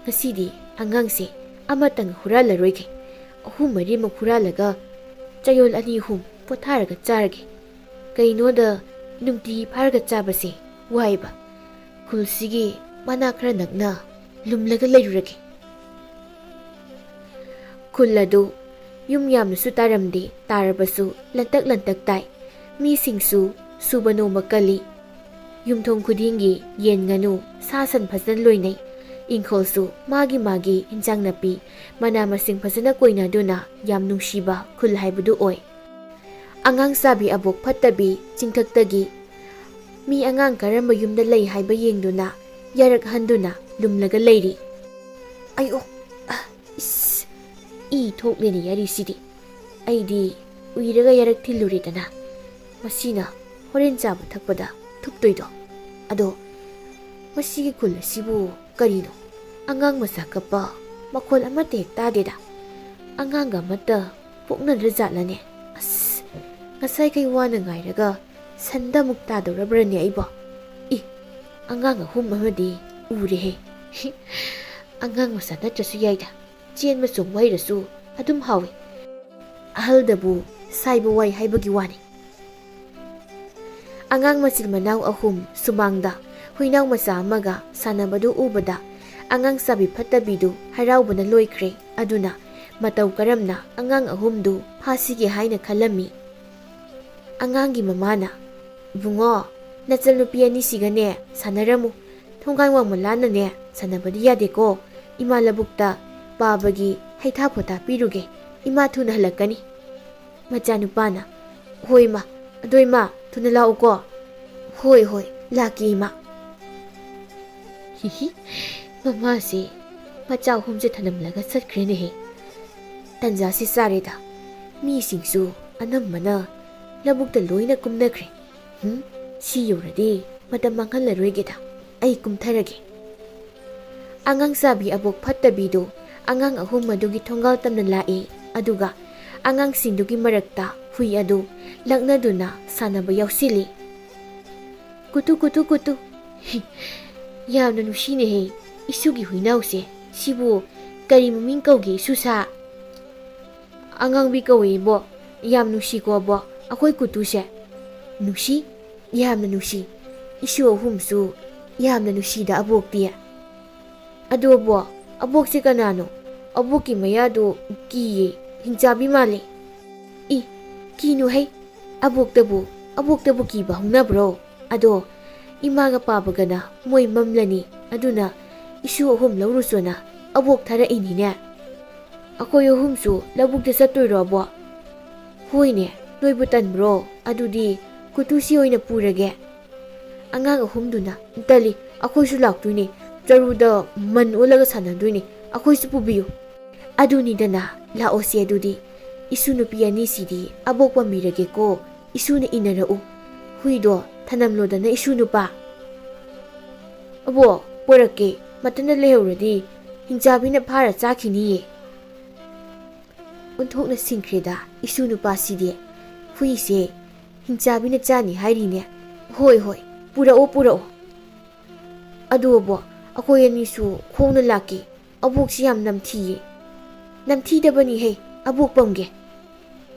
ꯉꯁꯤꯗꯤ ꯑꯉꯥꯡꯁꯦ ꯑꯃꯇꯪ ꯍꯨꯔꯥꯜꯂꯔꯣꯏꯒꯦ꯫ ꯑꯍꯨꯝ ꯃꯔꯤꯃꯨꯛ ꯍꯨꯔꯥꯜꯂꯒ ꯆꯌꯣꯜ ꯑꯅꯤ ꯑꯍꯨꯝ ꯄꯣꯊꯥꯔꯒ ꯆꯥꯔꯒꯦ꯫ ꯀꯩꯅꯣꯗ ꯅꯨꯡꯇꯤ ꯐꯥꯔꯒ ꯆꯥꯕꯁꯦ ꯋꯥꯏꯕ꯫ ꯈꯨꯜꯁꯤꯒꯤ ꯃꯅꯥꯛ ꯈꯔ ꯅꯛꯅ ꯂꯨꯝꯂꯒ ꯂꯩꯔꯨꯔꯒꯦ꯫ ꯈꯨꯜ ꯑꯗꯨ ꯌꯨꯝ ꯌꯥꯝꯅꯁꯨ ꯇꯥꯔꯝꯗꯦ, ꯇꯥꯔꯕꯁꯨ ꯂꯟꯇꯛ ꯂꯟꯇꯛ ꯇꯥꯏ꯫ ꯃꯤꯁꯤꯡꯁꯨ ꯁꯨꯕ ꯅꯣꯝꯕ ꯀꯜꯂꯤ꯫ ꯌꯨꯝꯊꯣꯡ ꯈꯨꯗꯤꯡꯒꯤ ꯌꯦꯟ, ꯉꯥꯅꯨ, ꯁꯥ ꯁꯟ ꯐꯖꯅ ꯂꯣꯏꯅꯩ꯫ ꯏꯪꯈꯣꯜꯁꯨ ꯃꯥꯒꯤ ꯃꯥꯒꯤ ꯏꯟꯖꯥꯡ ꯅꯥꯄꯤ, ꯃꯅꯥ ꯃꯁꯤꯡ ꯐꯖꯅ ꯀꯣꯏꯅꯗꯨꯅ ꯌꯥꯝ ꯅꯨꯡꯁꯤꯕ ꯈꯨꯜ ꯍꯥꯏꯕꯗꯨ ꯑꯣꯏ꯫ ꯑꯉꯥꯡ ꯆꯥꯕꯤ ꯑꯕꯣꯛ ꯐꯠꯇꯕꯤ ꯆꯤꯡꯊꯛꯇꯒꯤ ꯃꯤ ꯑꯉꯥꯡ ꯀꯔꯝꯕ ꯌꯨꯝꯗ ꯂꯩ ꯍꯥꯏꯕ ꯌꯦꯡꯗꯨꯅ ꯌꯥꯔꯛ ꯍꯟꯗꯨꯅ ꯂꯨꯝꯂꯒ ꯂꯩꯔꯤ꯫ ꯑꯌꯣ! ꯑ, ꯏꯁ! ꯏ ꯊꯣꯛꯂꯦꯅꯦ ꯌꯥꯔꯤꯁꯤꯗꯤ꯫ ꯑꯩꯗꯤ ꯎꯏꯔꯒ ꯌꯥꯔꯛ ꯊꯤꯜꯂꯨꯔꯦꯗꯅ꯫ ꯃꯁꯤꯅ ꯍꯣꯔꯦꯟ ꯆꯥꯕ ꯊꯛꯄꯗ ꯊꯨꯞꯇꯣꯏꯗꯣ꯫ ꯑꯗꯣ ꯃꯁꯤꯒꯤ ꯈꯨꯜ ꯑꯁꯤꯕꯨ ꯀꯔꯤꯅꯣ? ꯑꯉꯥꯡ ꯃꯆꯥ ꯀꯞꯄ ꯃꯈꯣꯜ ꯑꯃꯠꯇ ꯍꯦꯛ ꯇꯥꯗꯦꯗ꯫ ꯑꯉꯥꯡꯒ ꯑꯃꯠꯇ ꯄꯣꯛꯅꯗ꯭ꯔ ꯖꯥꯠꯂꯅꯦ? ꯑꯁ, ꯉꯁꯥꯏꯈꯩ ꯋꯥꯅ ꯉꯥꯏꯔꯒ ꯁꯟꯗ ꯑꯃꯨꯛ ꯇꯥꯗꯧꯔꯕ꯭ꯔꯅꯦ ꯑꯩꯕꯣ? ꯏ, ꯑꯉꯥꯡ ꯑꯍꯨꯝ ꯑꯃꯗꯤ ꯎꯔꯦꯍꯦ꯫ ꯑꯉꯥꯡ ꯃꯆꯥ ꯅꯠꯇ꯭ꯔꯁꯨ ꯌꯥꯏꯗ, ꯆꯦꯟꯕ ꯆꯣꯡꯕ ꯍꯩꯔꯁꯨ ꯑꯗꯨꯝ ꯍꯥꯎꯏ꯫ ꯑꯍꯜꯗꯕꯨ ꯁꯥꯏꯕ ꯋꯥꯏ ꯍꯥꯏꯕꯒꯤ ꯋꯥꯅꯤ꯫ ꯑꯉꯥꯡ ꯃꯆꯤꯟ ꯃꯅꯥꯎ ꯑꯍꯨꯝ ꯁꯨꯃꯥꯡꯗ ꯍꯨꯏꯅꯥꯎ ꯃꯆꯥ ꯑꯃꯒ ꯁꯥꯟꯅꯕꯗꯨ ꯎꯕꯗ ꯑꯉꯥꯡ ꯆꯥꯕꯤ ꯐꯠꯇꯕꯤꯗꯨ ꯍꯔꯥꯎꯕꯅ ꯂꯣꯏꯈ꯭ꯔꯦ꯫ ꯑꯗꯨꯅ ꯃꯇꯧ ꯀꯔꯝꯅ ꯑꯉꯥꯡ ꯑꯍꯨꯝꯗꯨ ꯐꯥꯁꯤꯒꯦ ꯍꯥꯏꯅ ꯈꯜꯂꯝꯃꯤ꯫ ꯑꯉꯥꯡꯒꯤ ꯃꯃꯥꯅ, "ꯏꯕꯨꯡꯉꯣ, ꯅꯆꯟꯅꯨꯄꯤ ꯑꯅꯤꯁꯤꯒꯅꯦ ꯁꯥꯟꯅꯔꯝꯃꯨ꯫ ꯊꯣꯡꯒꯥꯟ ꯋꯥꯡꯃ ꯂꯥꯟꯅꯅꯦ ꯁꯥꯟꯅꯕꯗꯤ ꯌꯥꯗꯦꯀꯣ꯫ ꯏꯃꯥ ꯂꯧꯕꯨꯛꯇ ꯄꯥꯕꯒꯤ ꯍꯩꯊꯥ ꯄꯣꯊꯥ ꯄꯤꯔꯨꯒꯦ꯫ ꯏꯃꯥ ꯊꯨꯅ ꯍꯜꯂꯛꯀꯅꯤ꯫ ꯃꯆꯥꯅꯨꯄꯥꯅ, "ꯍꯣꯏ ꯏꯃꯥ, ꯑꯗꯣ ꯏꯃꯥ, ꯊꯨꯅ ꯂꯥꯛꯎꯀꯣ꯫" "ꯍꯣꯏ, ꯍꯣꯏ, ꯂꯥꯛꯀꯦ ꯏꯃꯥ꯫" ꯍꯤꯍꯤ, ꯃꯃꯥꯁꯦ ꯃꯆꯥ ꯑꯍꯨꯝꯁꯦ ꯊꯅꯝꯂꯒ ꯆꯠꯈ꯭ꯔꯦꯅꯦꯍꯦ꯫ ꯇꯟꯖꯥꯁꯤ ꯆꯥꯔꯦꯗ꯫ ꯃꯤꯁꯤꯡꯁꯨ ꯑꯅꯝꯕꯅ ꯂꯧꯕꯨꯛꯇ ꯂꯣꯏꯅ ꯀꯨꯝꯅꯈ꯭ꯔꯦ꯫ ꯍꯨꯝ, ꯁꯤ ꯌꯧꯔꯗꯤ ꯃꯇꯝ ꯃꯥꯡꯍꯜꯂꯔꯣꯏꯒꯦꯗ꯫ ꯑꯩ ꯀꯨꯝꯊꯔꯒꯦ꯫ ꯑꯉꯥꯡ ꯆꯥꯕꯤ ꯑꯕꯣꯛ ꯐꯠꯇꯕꯤꯗꯨ ꯑꯉꯥꯡ ꯑꯍꯨꯝ ꯑꯗꯨꯒꯤ ꯊꯣꯡꯒꯥꯜ ꯇꯝꯅ ꯂꯥꯛꯏ, ꯑꯗꯨꯒ ꯑꯉꯥꯡꯁꯤꯡꯗꯨꯒꯤ ꯃꯔꯛꯇ ꯍꯨꯏ ꯑꯗꯨ ꯂꯛꯅꯗꯨꯅ ꯁꯥꯟꯅꯕ ꯌꯥꯎꯁꯤꯜꯂꯤ꯫ "ꯀꯨꯇꯨ, ꯀꯨꯇꯨ, ꯀꯨꯇꯨ꯫" "ꯍꯤ, ꯌꯥꯝꯅ ꯅꯨꯡꯁꯤꯅꯦꯍꯦ, ꯏꯁꯨꯒꯤ ꯍꯨꯏꯅꯥꯎꯁꯦ꯫ ꯁꯤꯕꯨ ꯀꯔꯤ ꯃꯃꯤꯡ ꯀꯧꯒꯦ, ꯏꯁꯨ ꯁꯥ?" "ꯑꯉꯥꯡꯕꯤ ꯀꯧꯏ, ꯏꯕꯣꯛ꯫ ꯌꯥꯝ ꯅꯨꯡꯁꯤꯀꯣ, ꯑꯕꯣꯛ, ꯑꯩꯈꯣꯏ ꯀꯨꯇꯨꯁꯦ꯫" "ꯅꯨꯡꯁꯤ? ꯌꯥꯝꯅ ꯅꯨꯡꯁꯤ꯫ ꯏꯁꯨ ꯑꯍꯨꯝꯁꯨ ꯌꯥꯝꯅ ꯅꯨꯡꯁꯤꯗ ꯑꯕꯣꯛꯇꯤ꯫" "ꯑꯗꯣ ꯑꯕꯣꯛ, ꯑꯕꯣꯛꯁꯦ ꯀꯅꯥꯅꯣ? ꯑꯕꯣꯛꯀꯤ ꯃꯌꯥꯗꯣ ꯀꯤꯌꯦ, ꯍꯤꯡꯆꯥꯕꯤ ꯃꯥꯜꯂꯦ꯫" "ꯏ, ꯀꯤꯅꯨ ꯍꯩ, ꯑꯕꯣꯛꯇꯕꯨ, ꯑꯕꯣꯛꯇꯕꯨ ꯀꯤꯕ ꯍꯧꯅꯕ꯭ꯔꯣ? ꯑꯗꯣ ꯏꯃꯥꯒ ꯄꯥꯕꯒꯅ ꯃꯣꯏ ꯃꯝꯂꯅꯤ, ꯑꯗꯨꯅ ꯏꯁꯨ ꯑꯍꯨꯝ ꯂꯧꯔꯨꯆꯣꯅ ꯑꯕꯣꯛ ꯊꯥꯔꯛꯏꯅꯤꯅꯦ꯫" "ꯑꯩꯈꯣꯏ ꯑꯍꯨꯝꯁꯨ ꯂꯧꯕꯨꯛꯇ ꯆꯠꯇꯣꯏꯔꯣ, ꯑꯕꯣꯛ?" "ꯍꯣꯏꯅꯦ, ꯅꯣꯏꯕꯨ ꯇꯟꯕ꯭ꯔꯣ? ꯑꯗꯨꯗꯤ ꯀꯨꯇꯨꯁꯤ ꯑꯣꯏꯅ ꯄꯨꯔꯒꯦ꯫" ꯑꯉꯥꯡ ꯑꯍꯨꯝꯗꯨꯅ, "ꯇꯜꯂꯤ, ꯑꯩꯈꯣꯏꯁꯨ ꯂꯥꯛꯇꯣꯏꯅꯦ꯫ ꯆꯔꯨꯗ ꯃꯟ ꯑꯣꯜꯂꯒ ꯁꯥꯟꯅꯗꯣꯏꯅꯦ, ꯑꯩꯈꯣꯏꯁꯨ ꯄꯨꯕꯤꯌꯨ꯫" "ꯑꯗꯨꯅꯤꯗꯅ, ꯂꯥꯛꯑꯣꯁꯦ ꯑꯗꯨꯗꯤ꯫ ꯏꯁꯨ ꯅꯨꯄꯤ ꯑꯅꯤꯁꯤꯗꯤ ꯑꯕꯣꯛ ꯄꯥꯝꯕꯤꯔꯒꯦꯀꯣ, ꯏꯁꯨꯅ ꯏꯟꯅꯔꯛꯎ꯫ ꯍꯨꯏꯗꯣ ꯊꯅꯝꯂꯣꯗꯅ, ꯏꯁꯨ ꯅꯨꯄꯥ꯫" "ꯑꯕꯣꯛ, ꯄꯣꯔꯛꯀꯦ, ꯃꯊꯟꯇ ꯂꯩꯍꯧꯔꯗꯤ ꯍꯤꯡꯆꯥꯕꯤꯅ ꯐꯥꯔ ꯆꯥꯈꯤꯅꯤꯌꯦ꯫" ꯑꯣꯟꯊꯣꯛꯅ ꯁꯤꯡꯈ꯭ꯔꯦꯗ ꯏꯁꯨ ꯅꯨꯄꯥꯁꯤꯗꯤ꯫ ꯍꯨꯏꯁꯦ ꯍꯤꯡꯆꯥꯕꯤꯅ ꯆꯥꯅꯤ ꯍꯥꯏꯔꯤꯅꯦ꯫ "ꯍꯣꯏ, ꯍꯣꯏ, ꯄꯨꯔꯛꯑꯣ, ꯄꯨꯔꯛꯑꯣ꯫" "ꯑꯗꯨ ꯑꯕꯣꯛ, ꯑꯩꯈꯣꯏ ꯑꯅꯤꯁꯨ ꯈꯣꯡꯅ ꯂꯥꯛꯀꯦ꯫ ꯑꯕꯣꯛꯁꯤ ꯌꯥꯝ ꯅꯝꯊꯤꯌꯦ꯫" "ꯅꯝꯊꯤꯗꯕꯅꯤꯍꯦ, ꯑꯕꯣꯛ ꯄꯝꯒꯦ꯫"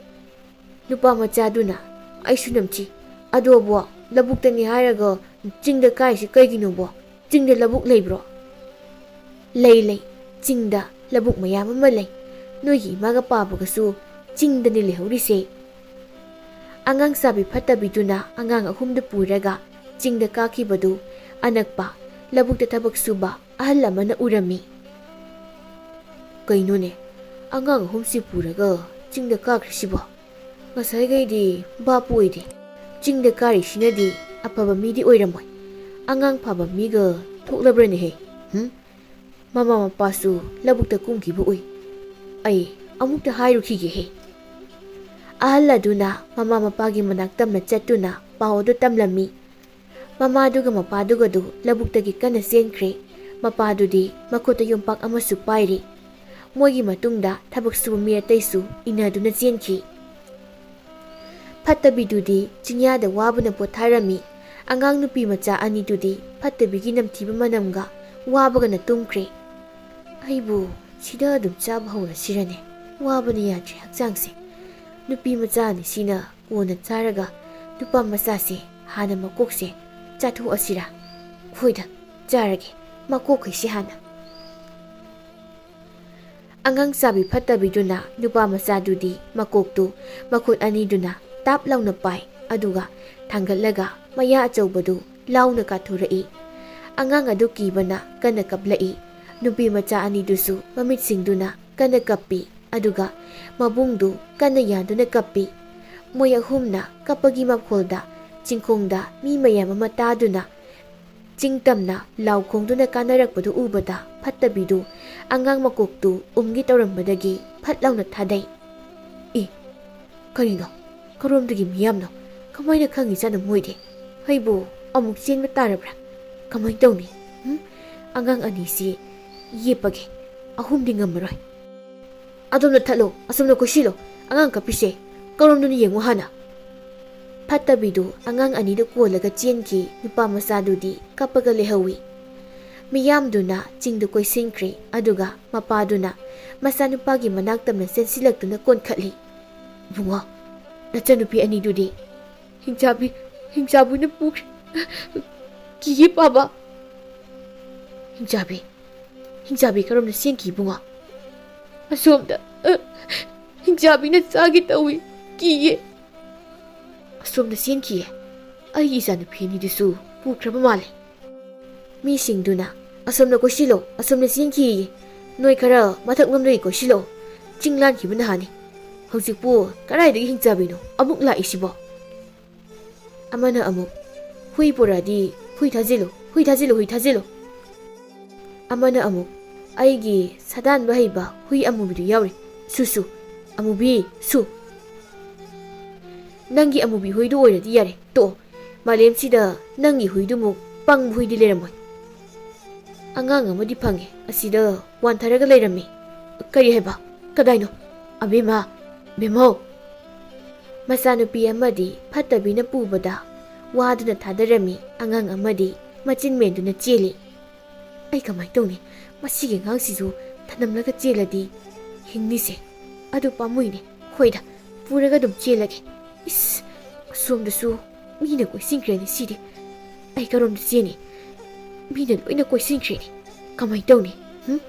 ꯅꯨꯄꯥ ꯃꯆꯥꯗꯨꯅ, "ꯑꯩꯁꯨ ꯅꯝꯊꯤ꯫ ꯑꯗꯣ ꯑꯕꯣꯛ, ꯂꯧꯕꯨꯛꯇꯅꯤ ꯍꯥꯏꯔꯒ ꯆꯤꯡꯗ ꯀꯥꯏꯁꯤ ꯀꯩꯒꯤꯅꯣ ꯑꯕꯣꯛ? ꯆꯤꯡꯗ ꯂꯧꯕꯨꯛ ꯂꯩꯕ꯭ꯔꯣ?" "ꯂꯩ, ꯂꯩ꯫ ꯆꯤꯡꯗ ꯂꯧꯕꯨꯛ ꯃꯌꯥꯝ ꯑꯃ ꯂꯩ꯫ ꯅꯣꯏꯒꯤ ꯏꯃꯥꯒ ꯄꯥꯕꯒꯁꯨ ꯆꯤꯡꯗꯅꯤ ꯂꯩꯍꯧꯔꯤꯁꯦ꯫" ꯑꯉꯥꯡ ꯆꯥꯕꯤ ꯐꯠꯇꯕꯤꯗꯨꯅ ꯑꯉꯥꯡ ꯑꯍꯨꯝꯗꯨ ꯄꯨꯔꯒ ꯆꯤꯡꯗ ꯀꯥꯈꯤꯕꯗꯨ ꯑꯅꯛꯄ ꯂꯧꯕꯨꯛꯇ ꯊꯕꯛ ꯁꯨꯕ ꯑꯍꯜ ꯑꯃꯅ ꯎꯔꯝꯃꯤ꯫ "ꯀꯩꯅꯣꯅꯦ, ꯑꯉꯥꯡ ꯑꯍꯨꯝꯁꯤ ꯄꯨꯔꯒ ꯆꯤꯡꯗ ꯀꯥꯈ꯭ꯔꯤꯁꯤꯕꯣ? ꯉꯁꯥꯏꯈꯩꯗꯤ ꯚꯥꯞ ꯑꯣꯏꯗꯦ꯫ ꯆꯤꯡꯗ ꯀꯥꯔꯤꯁꯤꯅꯗꯤ ꯑꯐꯕ ꯃꯤꯗꯤ ꯑꯣꯏꯔꯝꯃꯣꯏ꯫ ꯑꯉꯥꯡ ꯐꯥꯕ ꯃꯤꯒ ꯊꯣꯛꯂꯕ꯭ꯔꯅꯦꯍꯦ? ꯍꯨꯝ? ꯃꯃꯥ ꯃꯄꯥꯁꯨ ꯂꯧꯕꯨꯛꯇ ꯀꯨꯝꯈꯤꯕ ꯎꯏ꯫ ꯑꯩ ꯑꯃꯨꯛꯇ ꯍꯥꯏꯔꯨꯈꯤꯒꯦꯍꯦ꯫" ꯑꯍꯜ ꯑꯗꯨꯅ ꯃꯃꯥ ꯃꯄꯥꯒꯤ ꯃꯅꯥꯛ ꯇꯝꯅ ꯆꯠꯇꯨꯅ ꯄꯥꯎ ꯑꯗꯨ ꯇꯝꯂꯝꯃꯤ꯫ ꯃꯃꯥꯗꯨꯒ ꯃꯄꯥꯗꯨꯒꯗꯨ ꯂꯧꯕꯨꯛꯇꯒꯤ ꯀꯟꯅ ꯆꯦꯟꯈ꯭ꯔꯦ꯫ ꯃꯄꯥꯗꯨꯗꯤ ꯃꯈꯨꯠꯇ ꯌꯣꯝꯄꯥꯛ ꯑꯃꯁꯨ ꯄꯥꯏꯔꯤ꯫ ꯃꯣꯏꯒꯤ ꯃꯇꯨꯡꯗ ꯊꯕꯛ ꯁꯨꯕ ꯃꯤ ꯑꯇꯩꯁꯨ ꯏꯟꯅꯗꯨꯅ ꯆꯦꯟꯈꯤ꯫ ꯐꯠꯇꯕꯤꯗꯨꯗꯤ ꯆꯤꯡꯌꯥꯗ ꯋꯥꯕꯅ ꯄꯣꯊꯥꯔꯝꯃꯤ꯫ ꯑꯉꯥꯡ ꯅꯨꯄꯤ ꯃꯆꯥ ꯑꯅꯤꯗꯨꯗꯤ ꯐꯠꯇꯕꯤꯒꯤ ꯅꯝꯊꯤꯕ ꯃꯅꯝꯒ ꯋꯥꯕꯒꯅ ꯇꯨꯝꯈ꯭ꯔꯦ꯫ "ꯑꯩꯕꯨ ꯁꯤꯗ ꯑꯗꯨꯝ ꯆꯥꯕ ꯍꯧꯔꯁꯤꯔꯅꯦ? ꯋꯥꯕꯅ ꯌꯥꯗ꯭ꯔꯦ ꯍꯛꯆꯥꯡꯁꯦ꯫ ꯅꯨꯄꯤ ꯃꯆꯥ ꯑꯅꯤꯁꯤꯅ ꯀꯣꯟꯅ ꯆꯥꯔꯒ ꯅꯨꯄꯥ ꯃꯆꯥꯁꯦ ꯍꯥꯟꯅ ꯃꯀꯣꯛꯁꯦ ꯆꯥꯊꯣꯛꯑꯁꯤꯔꯥ? ꯍꯣꯏꯗ, ꯆꯥꯔꯒꯦ, ꯃꯀꯣꯛꯈꯩꯁꯦ ꯍꯥꯟꯅ꯫" ꯑꯉꯥꯡ ꯆꯥꯕꯤ ꯐꯠꯇꯕꯤꯗꯨꯅ ꯅꯨꯄꯥ ꯃꯆꯥꯗꯨꯗꯤ ꯃꯀꯣꯛꯇꯨ ꯃꯈꯨꯠ ꯑꯅꯤꯗꯨꯅ ꯇꯥꯞ ꯂꯥꯎꯅ ꯄꯥꯏ, ꯑꯗꯨꯒ ꯊꯥꯡꯒꯠꯂꯒ ꯃꯌꯥ ꯑꯆꯧꯕꯗꯨ ꯂꯥꯎꯅ ꯀꯥꯊꯣꯔꯛꯏ꯫ ꯑꯉꯥꯡ ꯑꯗꯨ ꯀꯤꯕꯅ ꯀꯟꯅ ꯀꯞꯂꯛꯏ꯫ ꯅꯨꯄꯤ ꯃꯆꯥ ꯑꯅꯤꯗꯨꯁꯨ ꯃꯃꯤꯠꯁꯤꯡꯗꯨꯅ ꯀꯟꯅ ꯀꯞꯄꯤ, ꯑꯗꯨꯒ ꯃꯕꯨꯡꯗꯨ ꯀꯟꯅ ꯌꯥꯟꯗꯨꯅ ꯀꯞꯄꯤ꯫ ꯃꯣꯏ ꯑꯍꯨꯝꯅ ꯀꯞꯄꯒꯤ ꯃꯈꯣꯜꯗ ꯆꯤꯡꯈꯣꯡꯗ ꯃꯤ ꯃꯌꯥꯝ ꯑꯃ ꯇꯥꯗꯨꯅ ꯆꯤꯡꯇꯝꯅ ꯂꯥꯎ ꯈꯣꯡꯗꯨꯅ ꯀꯥꯟꯅꯔꯛꯄꯗꯨ ꯎꯕꯗ ꯐꯠꯇꯕꯤꯗꯨ ꯑꯉꯥꯡ ꯃꯀꯣꯛꯇꯨ ꯎꯝꯒꯦ ꯇꯧꯔꯝꯕꯗꯒꯤ ꯐꯠ ꯂꯥꯎꯅ ꯊꯥꯗꯩ꯫ "ꯑꯦ, ꯀꯔꯤꯅꯣ? ꯀꯔꯣꯝꯗꯒꯤ ꯃꯤꯌꯥꯝꯅꯣ? ꯀꯃꯥꯏꯅ ꯈꯪꯉꯤꯖꯥꯠꯅꯣ ꯃꯣꯏꯗꯤ? ꯑꯩꯕꯨ ꯑꯃꯨꯛ ꯆꯦꯟꯕ ꯇꯥꯔꯕ꯭ꯔꯥ? ꯀꯃꯥꯏꯅ ꯇꯧꯅꯤ? ꯎꯝ? ꯑꯉꯥꯡ ꯑꯅꯤꯁꯤ ꯌꯦꯞꯄꯒꯦ꯫ ꯑꯍꯨꯝꯗꯤ ꯉꯝꯃꯔꯣꯏ꯫" "ꯑꯗꯣꯝꯗ ꯊꯠꯂꯣ, ꯑꯁꯣꯝꯗ ꯀꯣꯏꯁꯤꯜꯂꯣ꯫ ꯑꯉꯥꯡ ꯀꯞꯄꯤꯁꯦ ꯀꯔꯣꯝꯗꯅꯣ ꯌꯦꯡꯉꯨ ꯍꯥꯟꯅ꯫" ꯐꯠꯇꯕꯤꯗꯨ ꯑꯉꯥꯡ ꯑꯅꯤꯗꯨ ꯀꯣꯜꯂꯒ ꯆꯦꯟꯈꯤ꯫ ꯅꯨꯄꯥ ꯃꯆꯥꯗꯨꯗꯤ ꯀꯞꯄꯒ ꯂꯩꯍꯧꯏ꯫ ꯃꯤꯌꯥꯝꯗꯨꯅ ꯆꯤꯡꯗꯨ ꯀꯣꯏꯁꯤꯟꯈ꯭ꯔꯦ, ꯑꯗꯨꯒ ꯃꯄꯥꯗꯨꯅ ꯃꯆꯥꯅꯨꯄꯥꯒꯤ ꯃꯅꯥꯛ ꯇꯝꯅ ꯆꯦꯟꯁꯤꯜꯂꯛꯇꯨꯅ ꯀꯣꯟꯈꯠꯂꯤ꯫ "ꯏꯕꯨꯡꯉꯣ, ꯅꯆꯟꯅꯨꯄꯤ ꯑꯅꯤꯗꯨꯗꯤ?" "ꯍꯤꯡꯆꯥꯕꯤ, ꯍꯤꯡꯆꯥꯕꯤꯅ ꯄꯨꯈ꯭ꯔꯦ꯫ ꯀꯤꯌꯦ ꯄꯥꯕ꯫" "ꯍꯤꯡꯆꯥꯕꯤ, ꯍꯤꯡꯆꯥꯕꯤ ꯀꯔꯣꯝꯗ ꯆꯦꯟꯈꯤ ꯏꯕꯨꯡꯉꯣ?" "ꯑꯁꯣꯝꯗ, ꯑ, ꯍꯤꯡꯆꯥꯕꯤꯅ ꯆꯥꯒꯦ ꯇꯧꯏ, ꯀꯤꯌꯦ꯫" "ꯑꯁꯣꯝꯗ ꯆꯦꯟꯈꯤꯌꯦ? ꯑꯩꯒꯤ ꯏꯆꯥꯅꯨꯄꯤ ꯑꯅꯤꯗꯨꯁꯨ ꯄꯨꯈ꯭ꯔꯕ ꯃꯥꯜꯂꯦ꯫" ꯃꯤꯁꯤꯡꯗꯨꯅ, "ꯑꯁꯣꯝꯗ ꯀꯣꯏꯁꯤꯜꯂꯣ, ꯑꯁꯣꯝꯗ ꯆꯦꯟꯈꯤꯌꯦ꯫ ꯅꯣꯏ ꯈꯔ ꯃꯊꯛꯂꯣꯝꯗꯒꯤ ꯀꯣꯏꯁꯤꯜꯂꯣ꯫ ꯆꯤꯡ ꯂꯥꯟꯈꯤꯕ ꯅꯍꯥꯟꯅꯤ꯫ ꯍꯧꯖꯤꯛꯄꯨ ꯀꯗꯥꯏꯗꯒꯤ ꯍꯤꯡꯆꯥꯕꯤꯅꯣ ꯑꯃꯨꯛ ꯂꯥꯛꯏꯁꯤꯕꯣ?" ꯑꯃꯅ ꯑꯃꯨꯛ, "ꯍꯨꯏ ꯄꯨꯔꯛꯑꯗꯤ ꯍꯨꯏ ꯊꯥꯖꯤꯜꯂꯨ, ꯍꯨꯏ ꯊꯥꯖꯤꯜꯂꯨ, ꯍꯨꯏ ꯊꯥꯖꯤꯜꯂꯨ"꯫ ꯑꯃꯅ ꯑꯃꯨꯛ, "ꯑꯩꯒꯤ ꯁꯥꯗꯥꯟꯕ ꯍꯩꯕ ꯍꯨꯏ ꯑꯃꯨꯕꯤꯗꯨ ꯌꯥꯎꯔꯤ꯫ ꯁꯨ, ꯁꯨ, ꯑꯃꯨꯕꯤ, ꯁꯨ꯫ ꯅꯪꯒꯤ ꯑꯃꯨꯕꯤ ꯍꯨꯏꯗꯨ ꯑꯣꯏꯔꯗꯤ ꯌꯥꯔꯦ, ꯇꯣꯛꯑꯣ꯫ ꯃꯥꯂꯦꯝꯁꯤꯗ ꯅꯪꯒꯤ ꯍꯨꯏꯗꯨꯃꯨꯛ ꯄꯪꯕ ꯍꯨꯏꯗꯤ ꯂꯩꯔꯝꯃꯣꯏ"꯫ ꯑꯉꯥꯡ ꯑꯃꯗꯤ ꯐꯪꯉꯦ, ꯑꯁꯤꯗ ꯋꯥꯟꯊꯔꯒ ꯂꯩꯔꯝꯃꯤ꯫ "ꯀꯔꯤ ꯍꯥꯏꯕ? ꯀꯗꯥꯏꯅꯣ? ꯑꯕꯦꯝꯃ, ꯕꯦꯝꯃꯧ!" ꯃꯆꯥꯅꯨꯄꯤ ꯑꯃꯗꯤ ꯐꯠꯇꯕꯤꯅ ꯄꯨꯕꯗ ꯋꯥꯗꯨꯅ ꯊꯥꯗꯔꯝꯃꯤ, ꯑꯉꯥꯡ ꯑꯃꯗꯤ ꯃꯆꯤꯟ ꯃꯦꯟꯗꯨꯅ ꯆꯦꯜꯂꯤ꯫ "ꯑꯩ ꯀꯃꯥꯏ ꯇꯧꯅꯤ? ꯃꯁꯤꯒꯤ ꯑꯉꯥꯡꯁꯤꯁꯨ ꯊꯅꯝꯂꯒ ꯆꯦꯜꯂꯗꯤ ꯍꯤꯡꯅꯤꯁꯦ꯫ ꯑꯗꯨ ꯄꯥꯝꯃꯨꯏꯅꯦ꯫ ꯍꯣꯏꯗ, ꯄꯨꯔꯒ ꯑꯗꯨꯝ ꯆꯦꯜꯂꯒꯦ꯫ ꯏꯁ, ꯑꯁꯣꯝꯗꯁꯨ ꯃꯤꯅ ꯀꯣꯏꯁꯤꯟꯈ꯭ꯔꯦꯅꯦ ꯁꯤꯗꯤ꯫ ꯑꯩ ꯀꯔꯣꯝꯗ ꯆꯦꯟꯅꯤ? ꯃꯤꯅ ꯂꯣꯏꯅ ꯀꯣꯏꯁꯤꯟꯈ꯭ꯔꯦꯅꯦ꯫ ꯀꯃꯥꯏ ꯇꯧꯅꯤ? ꯍꯨꯝ?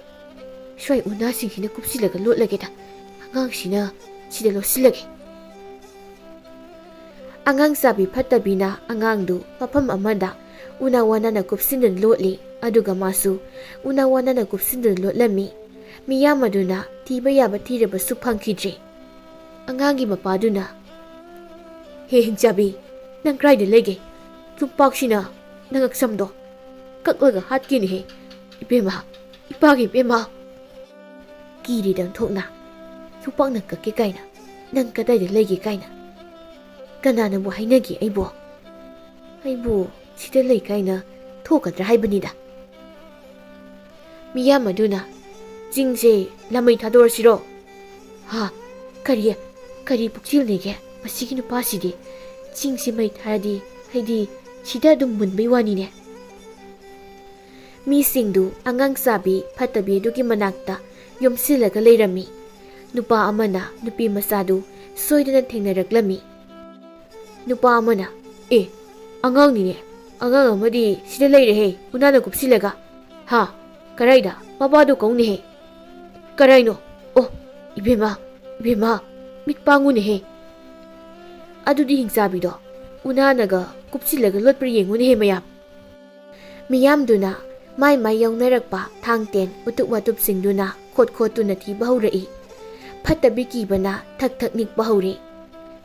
ꯁ꯭ꯋꯥꯏ ꯎꯅꯥꯁꯤꯡꯁꯤꯅ ꯀꯨꯞꯁꯤꯜꯂꯒ ꯂꯣꯠꯂꯒꯦꯗ꯫ ꯑꯉꯥꯡꯁꯤꯅ ꯁꯤꯗ ꯂꯣꯠꯁꯤꯜꯂꯒꯦ"꯫ ꯑꯉꯥꯡ ꯆꯥꯕꯤ ꯐꯠꯇꯕꯤꯅ ꯑꯉꯥꯡꯗꯨ ꯃꯐꯝ ꯑꯃꯗ ꯎꯅꯥ ꯋꯥꯅꯥꯅ ꯀꯨꯞꯁꯤꯟꯗꯨꯅ ꯂꯣꯠꯂꯤ, ꯑꯗꯨꯒ ꯃꯥꯁꯨ ꯎꯅꯥ ꯋꯥꯅꯥꯅ ꯀꯨꯞꯁꯤꯟꯗꯨꯅ ꯂꯣꯠꯂꯝꯃꯤ꯫ ꯃꯤꯌꯥꯝ ꯑꯗꯨꯅ ꯊꯤꯕ ꯌꯥꯕ ꯊꯤꯔꯕꯁꯨ ꯐꯪꯈꯤꯗ꯭ꯔꯦ꯫ ꯑꯉꯥꯡꯒꯤ ꯃꯄꯥꯗꯨꯅ, "ꯍꯦ ꯍꯤꯡꯆꯥꯕꯤ, ꯅꯪ ꯀꯗꯥꯏꯗ ꯂꯩꯒꯦ? ꯌꯨꯝꯄꯥꯛꯁꯤꯅ ꯅꯪ ꯉꯛꯁꯝꯗꯣ ꯀꯛꯂꯒ ꯍꯥꯠꯀꯦꯅꯦꯍꯦ꯫ ꯏꯕꯦꯝꯃ, ꯏꯄꯥꯒꯤ ꯏꯕꯦꯝꯃ!" ꯀꯤꯔꯤꯗ ꯑꯣꯟꯊꯣꯛꯅ, "ꯌꯨꯝꯄꯥꯛꯅ ꯀꯛꯀꯦ ꯀꯥꯏꯅ, ꯅꯪ ꯀꯗꯥꯏꯗ ꯂꯩꯒꯦ ꯀꯥꯏꯅ? ꯀꯅꯥꯅꯕꯨ ꯍꯥꯏꯅꯒꯦ ꯑꯩꯕꯨ? ꯑꯩꯕꯨ ꯁꯤꯗ ꯂꯩ ꯀꯥꯏꯅ ꯊꯣꯛꯀꯗ꯭ꯔꯥ ꯍꯥꯏꯕꯅꯤꯗ"꯫ ꯃꯤꯌꯥꯝ ꯑꯗꯨꯅ, "ꯆꯤꯡꯁꯦ ꯂꯥꯃꯩ ꯊꯥꯗꯣꯔꯁꯤꯔꯣ?" "ꯍꯥ? ꯀꯔꯤ, ꯀꯔꯤ ꯄꯨꯛꯆꯦꯜꯅꯤꯒꯦ ꯃꯁꯤꯒꯤ ꯅꯨꯄꯥꯁꯤꯗꯤ? ꯆꯤꯡꯁꯤ ꯃꯩ ꯊꯥꯔꯗꯤ ꯑꯩꯗꯤ ꯁꯤꯗ ꯑꯗꯨꯝ ꯃꯨꯟꯕꯩ ꯋꯥꯅꯤꯅꯦ"꯫ ꯃꯤꯁꯤꯡꯗꯨ ꯑꯉꯥꯡ ꯆꯥꯕꯤ ꯐꯠꯇꯕꯤ ꯑꯗꯨꯒꯤ ꯃꯅꯥꯛꯇ ꯌꯣꯝꯁꯤꯜꯂꯒ ꯂꯩꯔꯝꯃꯤ꯫ ꯅꯨꯄꯥ ꯑꯃꯅ ꯅꯨꯄꯤ ꯃꯆꯥꯗꯨ ꯁꯣꯏꯗꯅ ꯊꯦꯡꯅꯔꯛꯂꯝꯃꯤ꯫ ꯅꯨꯄꯥ ꯑꯃꯅ, "ꯑꯦ, ꯑꯉꯥꯡꯅꯤꯅꯦ, ꯑꯉꯥꯡ ꯑꯃꯗꯤ ꯁꯤꯗ ꯂꯩꯔꯦꯍꯦ, ꯎꯅꯥꯅ ꯀꯨꯞꯁꯤꯜꯂꯒ꯫ ꯍꯥ, ꯀꯔꯥꯏꯗ? ꯃꯄꯥꯗꯨ ꯀꯧꯅꯦꯍꯦ꯫ ꯀꯔꯥꯏꯅꯣ? ꯑꯣ, ꯏꯕꯦꯝꯃ, ꯏꯕꯦꯝꯃ, ꯃꯤꯠ ꯄꯥꯡꯉꯨꯅꯦꯍꯦ꯫ ꯑꯗꯨꯗꯤ ꯍꯤꯡꯆꯥꯕꯤꯗꯣ ꯎꯅꯥꯅꯒ ꯀꯨꯞꯁꯤꯜꯂꯒ ꯂꯣꯠꯄ꯭ꯔꯥ ꯌꯦꯡꯉꯨꯅꯦꯍꯦ ꯃꯌꯥꯝ"꯫ ꯃꯤꯌꯥꯝꯗꯨꯅ ꯃꯥꯏ ꯃꯥꯏ ꯌꯥꯎꯅꯔꯛꯄ ꯊꯥꯡ ꯇꯦꯟ ꯎꯇꯨꯞ ꯋꯥꯇꯨꯞꯁꯤꯡꯗꯨꯅ ꯈꯣꯠ ꯈꯣꯠꯇꯨꯅ ꯊꯤꯕ ꯍꯧꯔꯛꯏ꯫ ꯐꯠꯇꯕꯤ ꯀꯤꯕꯅ ꯊꯛ ꯊꯛ ꯅꯤꯛꯄ ꯍꯧꯔꯦ꯫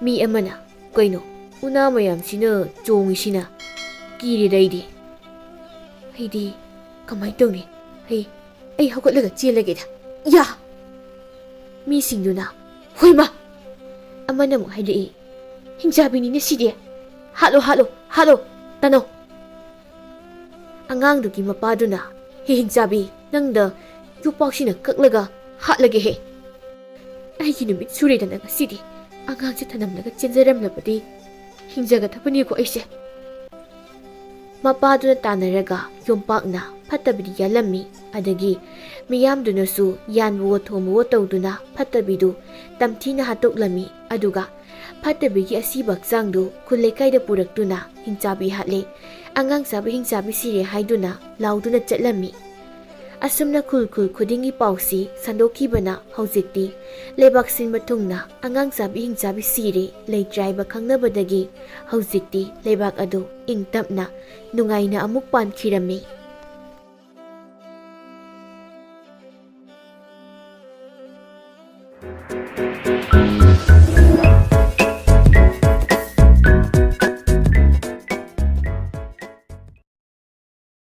ꯃꯤ ꯑꯃꯅ, "ꯀꯩꯅꯣ, ꯎꯅꯥ ꯃꯌꯥꯝꯁꯤꯅ ꯆꯣꯡꯉꯤꯁꯤꯅ? ꯀꯤꯔꯦꯗ ꯑꯩꯗꯤ꯫ ꯑꯩꯗꯤ ꯀꯃꯥꯏꯅ ꯇꯧꯅꯤ? ꯑꯩ, ꯑꯩ ꯍꯧꯒꯠꯂꯒ ꯆꯦꯜꯂꯒꯦꯗ꯫ ꯌꯥ!" ꯃꯤꯁꯤꯡꯗꯨꯅ, "ꯍꯣꯏꯃ!" ꯑꯃꯅ ꯑꯃꯨꯛ ꯍꯥꯏꯔꯛꯏ, "ꯍꯤꯡꯆꯥꯕꯤꯅꯤꯅꯦ ꯁꯤꯗꯤ꯫ ꯍꯥꯠꯂꯣ, ꯍꯥꯠꯂꯣ, ꯍꯥꯠꯂꯣ, ꯇꯥꯅꯧ!" ꯑꯉꯥꯡꯗꯨꯒꯤ ꯃꯄꯥꯗꯨꯅ, "ꯍꯦ ꯍꯤꯡꯆꯥꯕꯤ, ꯅꯪꯗ ꯌꯣꯄꯥꯛꯁꯤꯅ ꯀꯛꯂꯒ ꯍꯥꯠꯂꯒꯦꯍꯦ꯫ ꯑꯩꯒꯤ ꯅꯨꯃꯤꯠ ꯁꯨꯔꯦꯗꯅ ꯉꯁꯤꯗꯤ꯫ ꯑꯉꯥꯡꯁꯦ ꯊꯅꯝꯂꯒ ꯆꯦꯟꯖꯔꯝꯂꯕꯗꯤ ꯍꯤꯡꯖꯒꯗꯕꯅꯤꯀꯣ ꯑꯩꯁꯦ꯫" ꯃꯄꯥꯗꯨꯅ ꯇꯥꯟꯅꯔꯒ ꯌꯣꯝꯄꯥꯛꯅ ꯐꯠꯇꯕꯤꯗꯤ ꯌꯥꯜꯂꯝꯃꯤ꯫ ꯑꯗꯒꯤ ꯃꯤꯌꯥꯝꯗꯨꯅꯁꯨ ꯌꯥꯟꯕꯋꯣ ꯊꯣꯝꯕꯋꯣ ꯇꯧꯗꯨꯅ ꯐꯠꯇꯕꯤꯗꯨ ꯇꯝꯊꯤꯅ ꯍꯥꯠꯇꯣꯛꯂꯝꯃꯤ꯫ ꯑꯗꯨꯒ ꯐꯠꯇꯕꯤꯒꯤ ꯑꯁꯤꯕ ꯍꯛꯆꯥꯡꯗꯨ ꯈꯨꯜ ꯂꯩꯀꯥꯏꯗ ꯄꯨꯔꯛꯇꯨꯅ "ꯍꯤꯡꯆꯥꯕꯤ ꯍꯥꯠꯂꯦ, ꯑꯉꯥꯡ ꯆꯥꯕꯤ ꯍꯤꯡꯆꯥꯕꯤ ꯁꯤꯔꯦ" ꯍꯥꯏꯗꯨꯅ ꯂꯥꯎꯗꯨꯅ ꯆꯠꯂꯝꯃꯤ꯫ ꯑꯁꯨꯝꯅ ꯈꯨꯜ ꯈꯨꯜ ꯈꯨꯗꯤꯡꯒꯤ ꯄꯥꯎꯁꯤ ꯁꯟꯗꯣꯛꯈꯤꯕꯅ ꯍꯧꯖꯤꯛꯇꯤ ꯂꯩꯕꯥꯛ ꯁꯤꯟꯕ ꯊꯨꯡꯅ "ꯑꯉꯥꯡ ꯆꯥꯕꯤ ꯍꯤꯡꯆꯥꯕꯤ ꯁꯤꯔꯦ, ꯂꯩꯇ꯭ꯔꯦ" ꯍꯥꯏꯕ ꯈꯪꯅꯕꯗꯒꯤ ꯍꯧꯖꯤꯛꯇꯤ ꯂꯩꯕꯥꯛ ꯑꯗꯨ ꯏꯪ ꯇꯞꯅ ꯅꯨꯡꯉꯥꯏꯅ ꯑꯃꯨꯛ ꯄꯥꯟꯈꯤꯔꯝꯃꯤ꯫